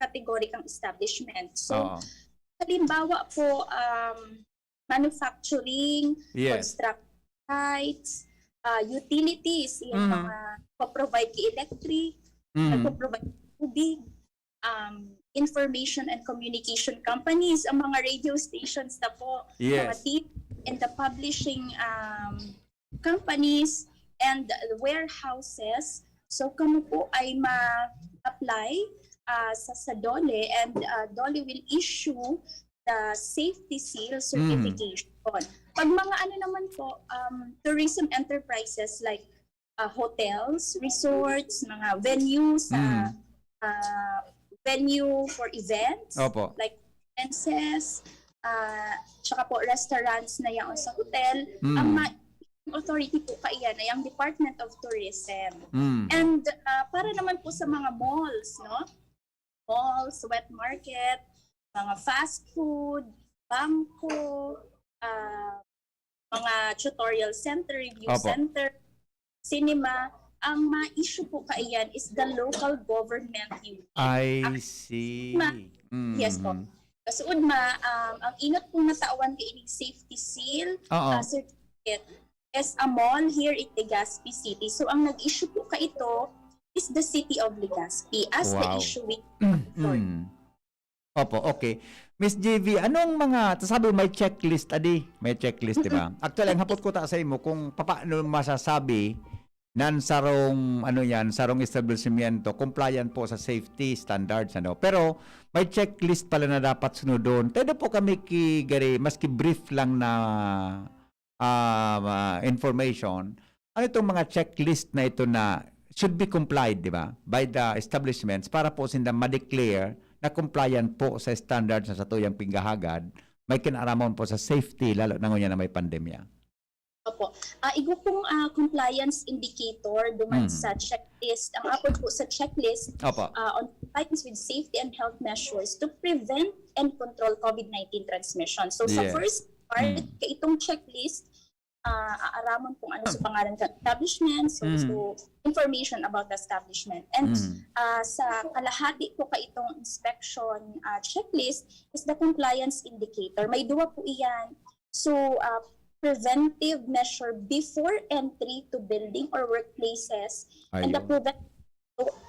category kang establishment. So, Oo. halimbawa po, um, manufacturing, Yes. construction sites, uh, utilities, yung Mhm. mga nagpo-provide ki electric, Mm. nagpo-provide tubig, um, information and communication companies, ang mga radio stations na po, mga Yes. T V and the publishing um, companies and warehouses. So kamo po ay ma-apply uh, sa, sa DOLE and uh, DOLE will issue the safety seal certification. Pag mga ano naman po, um, tourism enterprises like uh, hotels, resorts, mga venues, sa Mm. uh, venue for events, Opo. like conferences, uh, tsaka po restaurants na yaon sa hotel, Mm. ang ma- authority po kaiyan ay ang Department of Tourism. Mm. And uh, para naman po sa mga malls, no? Malls, wet market, mga fast food, bangko, uh, mga tutorial center, review Opo. center, cinema, ang ma-issue po kaiyan is the local government unit. I Ak- see. Ma- Yes po. Mhm. Kasuod ma, um, ang inot pong natawan kay ining safety seal Oo. uh, certificate is a mall here in Legazpi City. So, ang nag-issue po kaito is the City of Legazpi as the Wow. issuing authority. Mm. Opo, okay. Miss J V, anong mga, sabi mo may checklist, adi? May checklist, di ba? Actually, ang hapot ko ta sa imo, kung paano masasabi nan sarong, ano yan, sarong establishmento, compliant po sa safety standards, ano? Pero may checklist pala na dapat sunodon. Tayo po kami ki, gari, maski brief lang na ah, ah, information, ano itong mga checklist na ito na should be complied, di ba, by the establishments para po sinda ma-declare na compliant po sa standards na satuyang pinggahagad, may kinaramon po sa safety, lalo na ngunyan na may pandemya. Opo. Ah, igwa pong ah, compliance indicator duman Mm. sa checklist. Ang apod po sa checklist Opo. ah, on compliance with safety and health measures to prevent and control COVID nineteen transmission. So, sa Yes. first part, Mm. kaitong checklist, ah, aaramon kung ano sa pangalan ka establishment, so, Mm. so information about the establishment. And Mm. ah, sa kalahati po kaitong inspection ah, checklist is the compliance indicator. May duwa po iyan. So, ah, preventive measure before entry to building or workplaces and the Ayun. prevent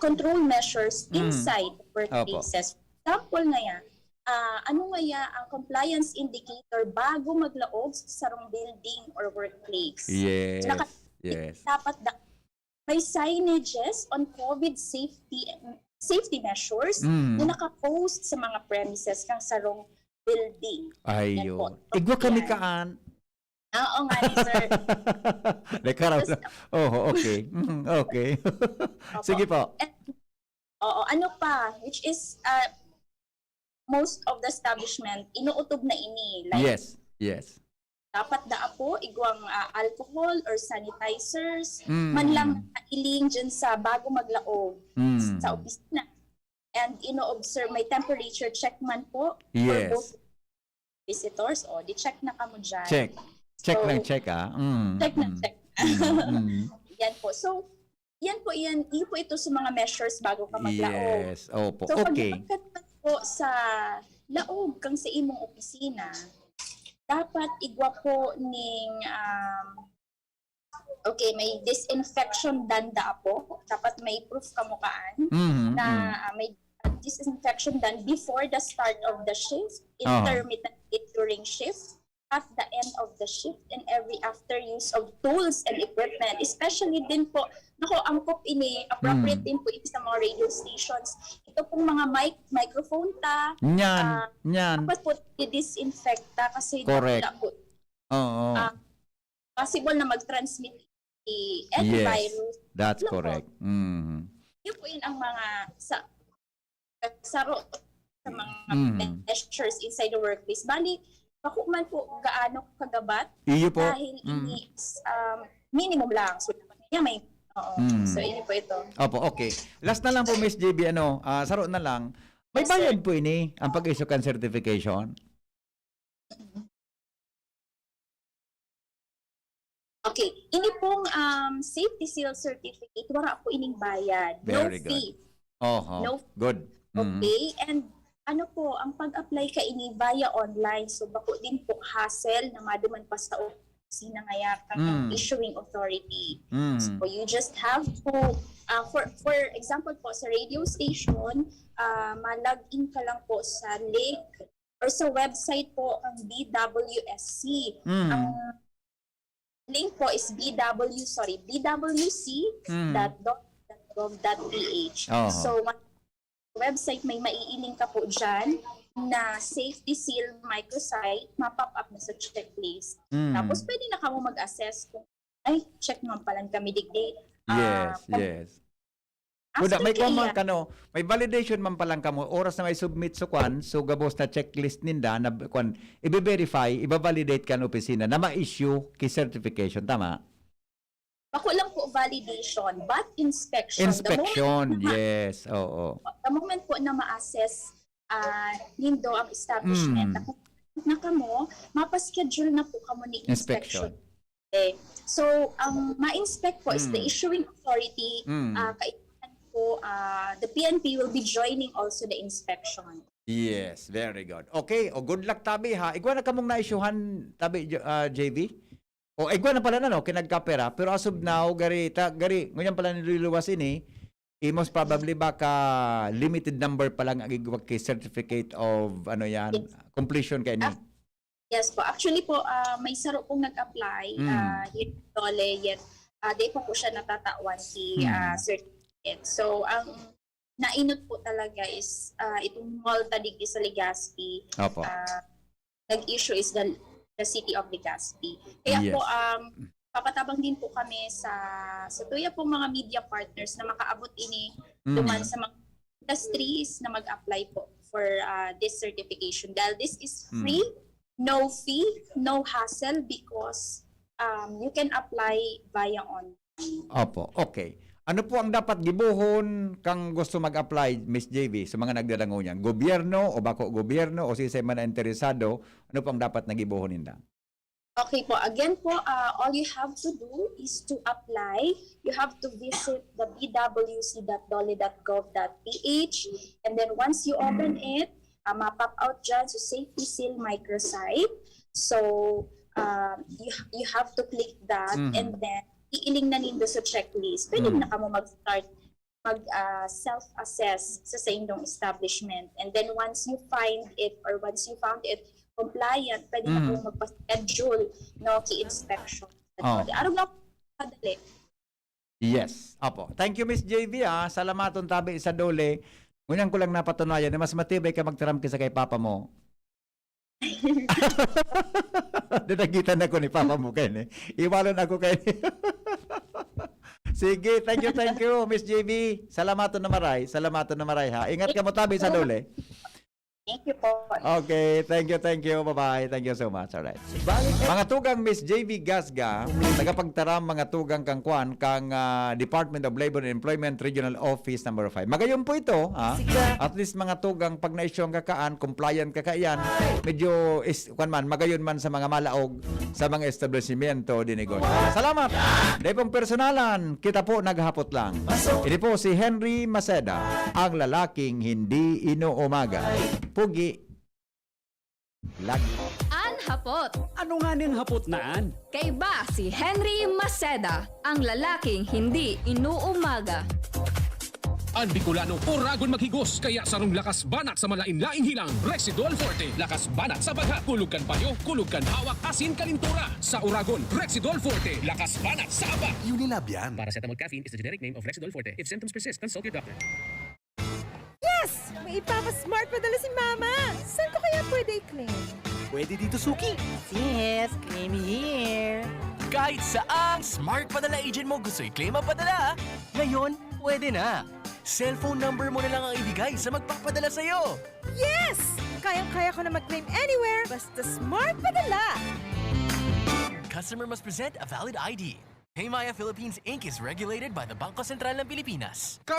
control measures Mm. inside workplaces. Example ngaya, ah, ano ngaya ang compliance indicator bago maglaog sa sarong building or workplace? Yes. Naka- Yes. Dapat da- may signages on COVID safety safety measures Mm. na nakapost sa mga premises kang sarong building. Yan po. Ayun. Igwa kami Yan. kaan. Oo nga, sir. Nagkaroon na. Oh, okay. Mm, okay. Opo. Sige po. Oo, ano pa, which is uh, most of the establishment, inuutob na ini. Like, Yes, yes. dapat daa po, igwang ah, alcohol or sanitizers, Mm. man lang iling dyan sa bago maglaog Mm. sa opisina. And ino-observe, may temperature check man po for Yes. both visitors. O, di check na kamo dyan. Check. Check So, lang check, ah. Mm, check na mm, check. mm, mm. Yan po. So, yan po yan. Iyo po ito sa mga measures bago ka maglaog. Yes. Opo. So, Okay. pagdating po sa laog kang sa imong opisina, dapat igwa po ning, um, okay, may disinfection done da po. Dapat may proof kamo kaan Mhm, na mm. ah, may disinfection done before the start of the shift, Aha. intermittently during shift, at the end of the shift, and every after use of tools and equipment. Especially din po, nako, angkop ini, appropriate Mm. din po ini sa mga radio stations. Ito pong mga mic, microphone ta, Nyan, ah, nyan. dapat po i-disinfect ta kasi Correct. dakula po. Oo. Ah, possible na mag-transmit i any Yes, virus. that's Ano po? correct. Mm. Yun po yun ang mga sa saro sa mga Mm. measures inside the workplace. Bali, bako man po gaano kagabat Iyo po. dahil Mm. ini is um, minimum lang. So, dapat niya may, oo. Mm. So, ini po ito. Opo, okay. Last na lang po, Miss J B, ano, ah, saro na lang. May Yes, sir. Bayad po ini, ang pag-issue kan certification? Okay. Ini pong um, safety seal certificate, wala po ining bayad. Very No good. fee. Oho. No Good. Mm. Okay. And ano po, ang pag-apply ka ini via online. So, bako din po hassle na maduman pa sa opisina ngaya kang Mm. issuing authority. Mm. So, you just have to, uh, for for example po, sa radio station, uh, ma-log in ka lang po sa link or sa website po ng D W S C. Mm. Ang link po is B W, sorry, B W C dot gov dot gov dot P H. Oho. So, website, may maiiling ka po dyan na safety seal microsite, ma-pop up na sa checklist. Mm. Tapos pwede na kamo mag-assess kung, "Ay, check naman pala kami digdi." Ah, Yes, yes. after Kuda, may kwan man kaiya, kano, may validation man palang kamo, oras na may submit sa kwan, so gabos na checklist ninda, na kwan, ibe-verify, iba-validate kan opisina na ma-issue ki certification, tama? Bako lang po validation, but inspection. The moment Inspection, na ma- yes, oo. The moment po na ma-assess ah, nindo ang establishment, Mm. na kung na kamo, mapaschedule na po kamo ni Inspection. inspection. So, ang ma-inspect po is the Mm. issuing authority. Mm. Ah, kailangan po, ah, the P N P will be joining also the inspection. Yes, very good. Okay, o good luck tabi ha. Igwa na kamong naisyuhan tabi, Jo- ah, J V? O igwa na pala na, no, kinagkapera. Pero as of now, gari, ta, gari, ngunyan pala niluluwas ini, eh, most probably baka limited number pa lang ang igwa ki certificate of, ano yan, Yes. completion kay ni. Ah, yes po. Actually po, ah, may saro pong nag-apply, Mm. ah, here in Dole, yet ah, di pa po siya natatawan si Mm. ah, certificate. So, ang nainot po talaga is ah, itong mall ta digdi sa Legazpi. Opo. Ah, nag-issue is the, the city of Legazpi. Kaya Yes. po, um, papatabang din po kami sa sa tuya pong mga media partners na makaabot ini Mm. duman sa mga industries na mag-apply po for uh, this certification. Dahil this is Mm. free, no fee, no hassle because um, you can apply via online. Opo, okay. Ano po ang dapat gibohon kang gusto mag-apply, Miss J V, sa mga nagdadangoyan? Gobyerno o bako gobyerno o sisay man na interesado, ano po ang dapat na gibohon ninda? Okay po. Again po, uh, all you have to do is to apply. You have to visit the B W C dot dole dot gov dot P H, and then once you open it, uh, ma-pop out dyan sa safety seal microsite. So, uh, you, you have to click that, Mhm. and then iiling na nindo sa checklist. Pwede Mm. na kamo mag-start mag ah, self-assess sa saindong establishment. And then once you find it or once you found it compliant, pwede na Mhm. pong magpa-schedule, no, ki-inspection. Oh. Araw lang kadali. Yes. Apo. Thank you, Miss J V, ah. Salamaton tabi sa Dole. Ngunyan ko lang napatunayan na mas matibay ka magtaram kaysa kay papa mo. Dadagitan ako ni papa mo kayo ni. Iwalon ako kayo ni. Sige, thank you, thank you, Miss J V. Salamaton na maray. Salamaton na maray, ha. Ingat ka mo tabi sa Dole. Thank you po. Okay, thank you, thank you. Bye-bye. Thank you so much. Alright. Mga tugang Miss J V Gasga, tagapagtaram mga tugang kang kwan, kang ah, Department of Labor and Employment Regional Office number five. Magayon po ito, ha? At least mga tugang pag na-issue ang kakaan, compliant ka kaiyan, medyo is, kwan man, magayon man sa mga malaog sa mga establishmento de negosyo. Salamat! Dahil pong personalan, kita po naghapot lang. Ini po si Henry Maceda, ang lalaking hindi inuumaga. Pugi. Lagi. An hapot. Ano nga ning hapot na an? Kaiba si Henry Maceda, ang lalaking hindi inuumaga. An Bicolano, oragon maghigos, kaya sarong lakas banat sa malain-laing hilang, Rexidol Forte. Lakas banat sa bagha, kulog kan payo, kulog kan hawak, asin kalintura. Sa oragon, Rexidol Forte, lakas banat sa aba. Unilab yan. Paracetamol caffeine is the generic name of Rexidol Forte. If symptoms persist, consult your doctor. Yes! May ipapa-smart padala si Mama! Saan ko kaya pwede i-claim? Pwede dito, Suki. Yes, claim here. Kahit saang smart padala agent mo gusto i-claim ang padala, ngayon, pwede na. Cellphone number mo na lang ang ibigay sa magpapadala sa'yo. Yes! Kayang-kaya ko na mag-claim anywhere, basta smart padala! Customer must present a valid I D. Paymaya Philippines Inc is regulated by the Bangko Sentral ng Pilipinas. Kaya